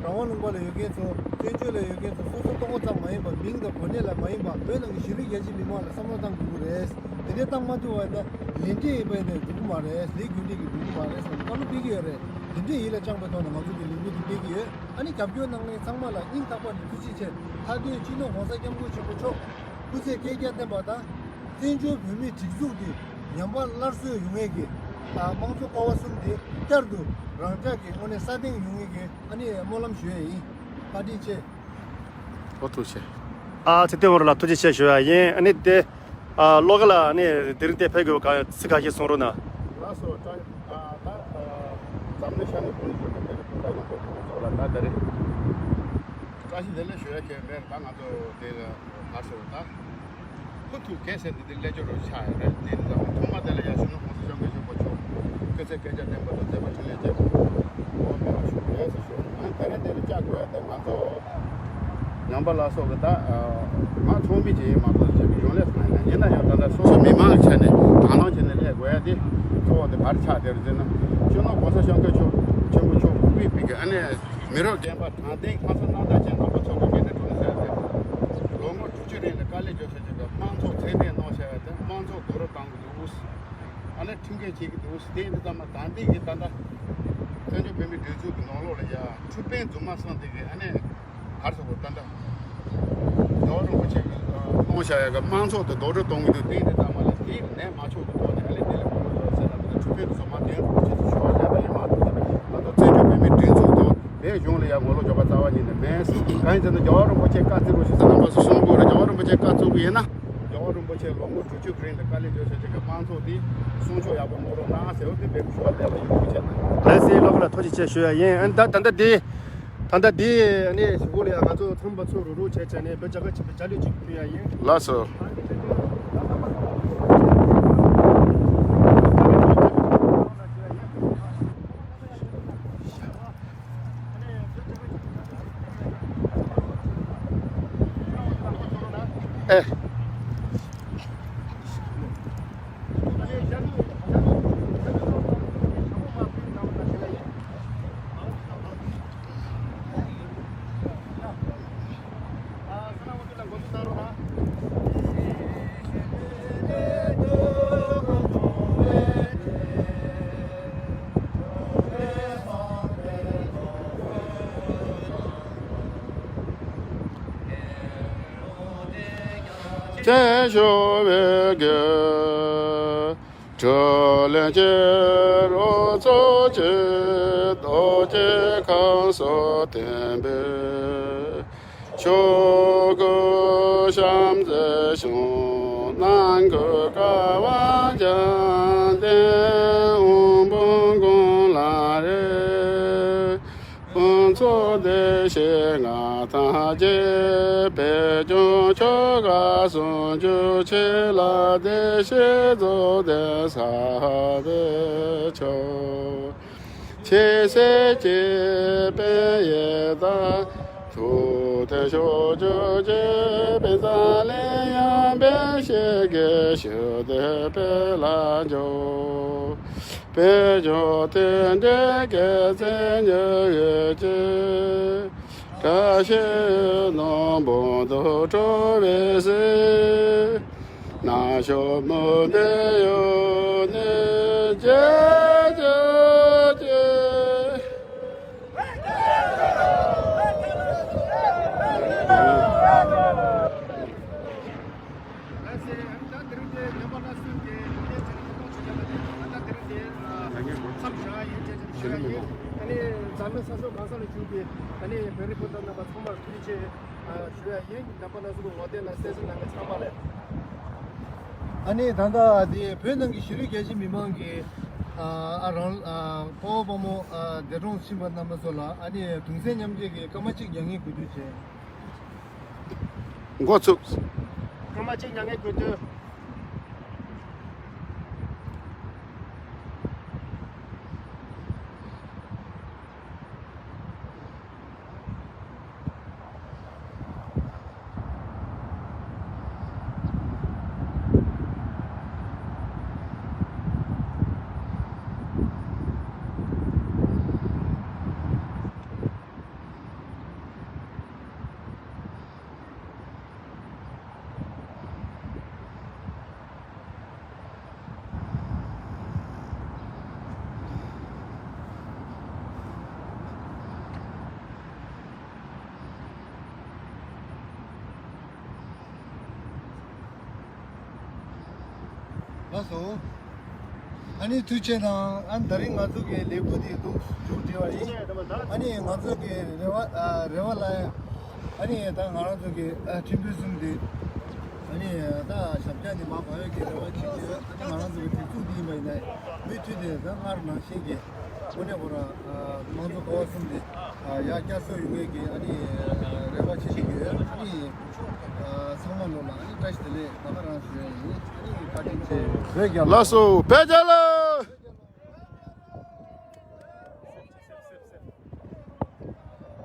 རང་དབང་ལུང་པ་ལ་ཡོད་མཁན་ཚོ། བཙན་བྱོལ་ལ་ཡོད་མཁན་ཚོ། སོ་སོ་སྟོང་པ་ཙམ་མ་ཡིན་པ། མིང་དང་གོ་གནས་ལ་མ་ཡིན་པ། བོད་ནང་གི་གཞིས་ལུས་རྒྱ་ཆེ་མི་མང་ལ་བསམ་བློ་བཏང་དགོས་ཀྱི་རེད། དེ་འདྲའི་བཏང་མ་ཐུབ་པ་ཡིན་ན་ལས་འབྲས་ཡིན་པ་ཡིན་ནའི་འགྲིག་གི་མ་རེད། ལས་རྒྱུ་འབྲས་ཀྱི་འགྲིག་གི་མ་རེད་ཟེར་ནས་བཀའ་སློབ་ཕེབས་ཀྱི་ཡོད་རེད། དེ་འདྲའི་ཡིད་ལ་བཅངས་པའི་ཐོག་ནས་ང་ཚོ་གི་ལས་འགུལ་འདི་སྤེལ་གྱི་ཡོད། ཨ་ནི་རྒྱབ་སྐྱོར་གནང་མཁན་ཚང་མ་ལ་སྙིང་ཐག་པ་ནས་ཐུགས་རྗེ་ཆེ། ལྷག་དོན་སྤྱི་ནོར་༸གོང་ས་༸སྐྱབས་མགོན་ཆེན་པོ་མཆོག་སྐུ་ཚེ་བསྐལ་བརྒྱར་བརྟན་པ་དང་། བཙན་བྱོལ་བོད་མིའི་སྒྲིག་འཛུགས་འདི་ཉམས་པ་སླར་གསོ་ཡོང་ཡས་ཀྱི། ཨ་དམངས་གཙོ་ཀ་བ་གསུམ་འདི་བསྐྱར་དུ་རང་འཇགས་ཀྱི་ངོས་ནས་སྲ་བརྟན་ཡོང་ཡས་ཀྱི་ཨ་ནི་སྨོན་ལམ་ཞུ་ཡས་ཡིན། བཀའ་དྲིན་ཆེ། ཨོ་ཐུགས་རྗེ་ཆེ། ཨ་ཚེ་བརྟན་ལགས་ལ་ཐུགས་རྗེ་ཆེ་ཞུ་ཡ་ཡིན། ཨ་ནི་དེ། ཨ་བློ་དགའ་ལགས་ཨ་ནི་དེ་རིང་དེ་ཕེབས་དགོས་ག་ཚིག་ཁ་ཤས་གསུང་རོགས་གནང་། ལགས་སོ། ད་ཨ་ད་ཨ་འཛམ་གླིང་ཤར་ནུབ་ཀུན་ཏུ་ཡོད་པའི་བོད་རིགས་སྤུན་ཟླ་ཡོངས་ཀྱི་ཚོགས་ལ་ད་དེ་རིང་བཀྲ་ཤིས་བདེ་ལེགས་ཞུ་ཡ་གལ་མེད། ད་ང་ཚོ་དེ་ལ་ག་ཟེར་བ་ད། ཧུ་ཐུ་གེ་སེ་འདི་དེ་ལས་སྦྱོར་རོ་ཆགས་ཡོད་རེད། དེ་ནི་ཚང་མ་ཐོག་མ་དེ་ལ་ཡ་ཞུ་ན་༸གོང་ས་༸སྐྱབས་མགོན་ཆེན་པོ་མཆོག་སྐུ་ཚེ་བསྐལ་བརྒྱར་བརྟན་པ་དང་མཛད་པ་འཕྲིན་ལས་རྒྱས་པ་འོ་མེད་པ་ཞུ་དགོས་ཟེར་ཞུ། ཨ་ནི་དེ་རིང་དེ་ལ་བཅར་དགོས་ཡ་དེ་ང་ཚོ་ཉམས་པ་སླར་གསོ་གི་ད་ང་ཚོགས་མི་ཅིག་ཡིན་མ་གཏོགས་ཅིག་གི་གཞུང་ལས་སུ་མ་ཡིན་ན། ཡིན་ན་ཡང་ད་ལྟ་སོ་སོ་མི་མང་གི་ཆ་ནས་དང་བླངས་བྱས་ནས་སླེབས་དགོས་ཡ་དེ་གཙོ་བོ་དེ་ག་རེ་ཆགས་བསྡད་རེད་ཟེར་ན། སྤྱི་ནོར་༸གོང་ས་༸སྐྱབས་མགོན་ཆེན་པོ་མཆོག་གིས་ཕུལ་བའི་གི་ཨ་ནི་མི་རབས་རྒན་པ་དྲང་བདེན་ཁ་སང་གནང་དག་ཅན་རྣམ་པ་ཚོ་གི་དགེ་འདུན་གྲོང་ནས་ཟེར་ཏེ་ལོ་ངོ་དྲུག་ཅུ་རིང་ལ་དཀའ་ལས་བརྒྱབ་ས་ཅིག་གི་དམངས་གཙོ་ཚད་ལྡན་གནང་བཞག་ཡ་དེ་དམངས་གཙོ་རྡོག་རོལ་བཏང་གི་འདུག། ཨ་ནི་ཁྲིམས་འགལ་བྱེད་ཀྱི་འདུག། དེ་ཡིན་དུས་ཙམ་པ་ད་ལྟའི་གི་ད་ལྟ་བཙན་བྱོལ་བོད་མིའི་སྒྲིག་འཛུགས་ཀྱི་ནང་ལོགས་ལ་ཡ་འཁྲུག་པའི་རྫུན་མ་བསྲངས་ཏེ་གི་ཨ་ནི་ག་རེ་ཟེར་དགོས། ད་ལྟ་རྒྱལ་བ་རིན་པོ་ཆེ་གིས་གནང་བཞག་ཡ་གི་དམངས་གཙོ་དེ་རྡོག་རོལ་གཏོང་གི་འདུག། དེ་ཡིན་དུས་ཙམ་པ་ལ་དེ་ལས་མ་ཆོག་གི་ཐོག་ནས་ཨ་ནི་དེ་ལ་གོ་རྒྱུ་ཟེར་ལབ་ནས་འཁྲུག་པའི་རྫུན་མ་དེ་རིན་པོ་ཆེ་ཚོ་ཞུ་བ་ལས་པ་ཡིན་མ་གཏོགས། ད་ལྟ་བཙན་བྱོལ་བོད་མིའི་སྒྲིག་འཛུགས་དང་བོད་གཞུང་ལ་ཡ་ངོ་ལོག་འཇོག་པ་རྩ་བ་ཉིད་ནས་མེད། གང་ཡིན་ཟེར་ན་རྒྱལ་བ་རིན་པོ་ཆེ་བཀའ་བརྩི་རོགས་ཞུ་ཟེར་རྣམ་པ་ཚོ་གསུང་དགོས་རེད། རྒྱལ་བ་རིན་པོ་ཆེ་བཀའ་བརྩི་གི་ཡིན་ན། རྒྱལ་བ་རིན་པོ་ཆེ་ལོ་ངོ་དྲུག་ཅུ་གི་རིང་ལ་དཀའ་ལས་བརྒྱབ་ས་ཅིག་གི་དམངས་གཙོ་འདི་སྲུང་སྐྱོབ་ཡག་པོ་གནང་རོགས་གནང་ཟེར་བ་དེ་འབོད་སྐུལ་ཞུ་བ་ལས་པ་ཡིན། ཐུགས་རྗེ་ཆེ་གནང་། ལགས་སེ། བློ་དགའ་ལགས་ཐུགས་རྗེ་ཆེ་ཞུ་ཡ་ཡིན། ཨ་ནི་ད་ད་ལྟ་འདི་ད་ལྟ་འདི་ཨ་ནི་གཞུག་གུ་ལ་ཡ་ང་ཚོ་ཚང་མ་ཚུར་རུག་རུག་བྱས་བྱས་ནས་བོད་རྒྱ་གར་ཆེན་པོའི་རྒྱ་གླིང་གཅིག་ཕུལ་ཡ་ཡིན། ལགས་སོ། ཨེ། ཅན་ཤོར་བའི་དགེ། དྲིན་ལན་ཅི་རུང་ཚོགས་ཀྱི་རྡོ་རྗེ་ཁམས་སུ་བརྟན་པའི། ཆོས་སྐུ་བྱམས་བརྩེ་ཞིང་ནང་གི་བསྐལ་པ་འཇམ་ལྡན་དབང་པོ་མགོན་ལ་རས། དཀོན་མཆོག་བདེ་གཤེགས་ལྔ་དང་བཅས་པས་ཀྱང་ཆོ་ག་སྲུང་སྐྱོབ་ཆེ་ལ་བདེ་གཤེགས་རྫོགས་ལྡན་ཟབ་པའི་མཆོག་ཆོས་སྲིད་ཀྱི་དཔལ་ཡེ་དང་། ཐུགས་མཐུན་ཕྱོགས་བཅུར་གྱུར་པའི་ས་ལེ་ཡང་དཔལ་ཞི་རྒྱས་ཞི་བདེ་དཔལ་ལ་འཇུག་དཔལ་འབྱོར་དོན་འབྲས་དགེ་མཚན་མྱུར་ཡོད་ཅིང་། བཀྲ་ཤིས་ནོར་བུ་འདི་འཕྲོ་བའི་ཚེ། ནག་ཕྱོགས་མུན་པའི་ཡུལ་ནས་རྒྱལ་གྱུར་ཅིག་ཨ་ནི་འཛམ་གླིང་ས་ཕྱོགས་གང་ས་ལ་བཞུགས་པའི་ཨ་ནི་བོད་རིགས་སྤུན་ཟླ་རྣམ་པ་ཚང་མར་ཐུགས་རྗེ་ཆེ། ཞུ་ཡ་ཡིན། དམ་པ་ལྷ་ས་གི་ངོ་དེབ་ལ་གསན་གཟིགས་གནང་མཁན་ཚང་མ་ལ། ཨ་ནི་ད་ལྟ་དེ་བོད་ནང་གི་གཞིས་ལུས་རྒྱ་ཆེ་མི་མང་གི་ཨ་ཨ་རང་ཨ་སྤོ་བོ་སྤོ་མོ་ཨ་འདས་གྲོངས་ཕྱིན་པ་རྣམ་པ་ཚོ་ལ་ཨ་ནི་གདུང་སེམས་མཉམ་སྐྱེད་ཀྱི་སྐར་མ་གཅིག་མྱ་ངན་གུས་འདུད་བྱས། འགོ་ཚུགས། སྐར་མ་གཅིག་མྱ་ངན་གུས་འདུད། ལགས་སོ། ཨ་ནི་ཐུགས་རྗེ་གནང་། ཨ་ནི་ད་རིང་ང་ཚོ་གི་ལས་འགུལ་འདི་འདུག་མཇུག་སྒྲིལ་བ་ཡིན། ཨ་ནི་ང་ཚོ་གི་རེ་བ་ཨ་རེ་བ་ལ་ཡང་ཨ་ནི་ད་ང་རང་ཚོ་གི་ཨ་ཁྲིམས་དཔོན་གསུམ་འདི་ཨ་ནི་ད་ཞབས་བཀྱག་འདི་མར་འབབ་ཡག་གི་རེ་བ་བྱེད་ཀྱི་ཡོད། ཨ་ནི་ང་རང་ཚོ་གི་སྒྲིག་འཛུགས་འདི་ཡིན་པ་ཡིན་ན་མུ་མཐུད་དེ་ད་སྔར་ནང་བཞིན་གྱི་དངོས་གནས་ཁོ་རང་ཨ་དམངས་གཙོ་གོ་བ་གསུམ་འདི་ཨ་ཡར་བསྐྱར་གསོ་ཡོང་ཡག་གི་ཨ་ནི་རེ་བ་བྱེད་ཀྱི་ཡོད། ཨ་ནི་ཨ་ཚང་མ་ལོ་ལ་ཨ་ནི་བཀྲ་ཤིས་བདེ་ལེགས་ད་ག་རང་ཞུ་ཡ་ཡིན། ཨ་ནི་བཀའ་དྲིན་ཆེ། བོད་རྒྱལ་ལོ། ལགས་སོ། བོད་རྒྱལ་ལོ།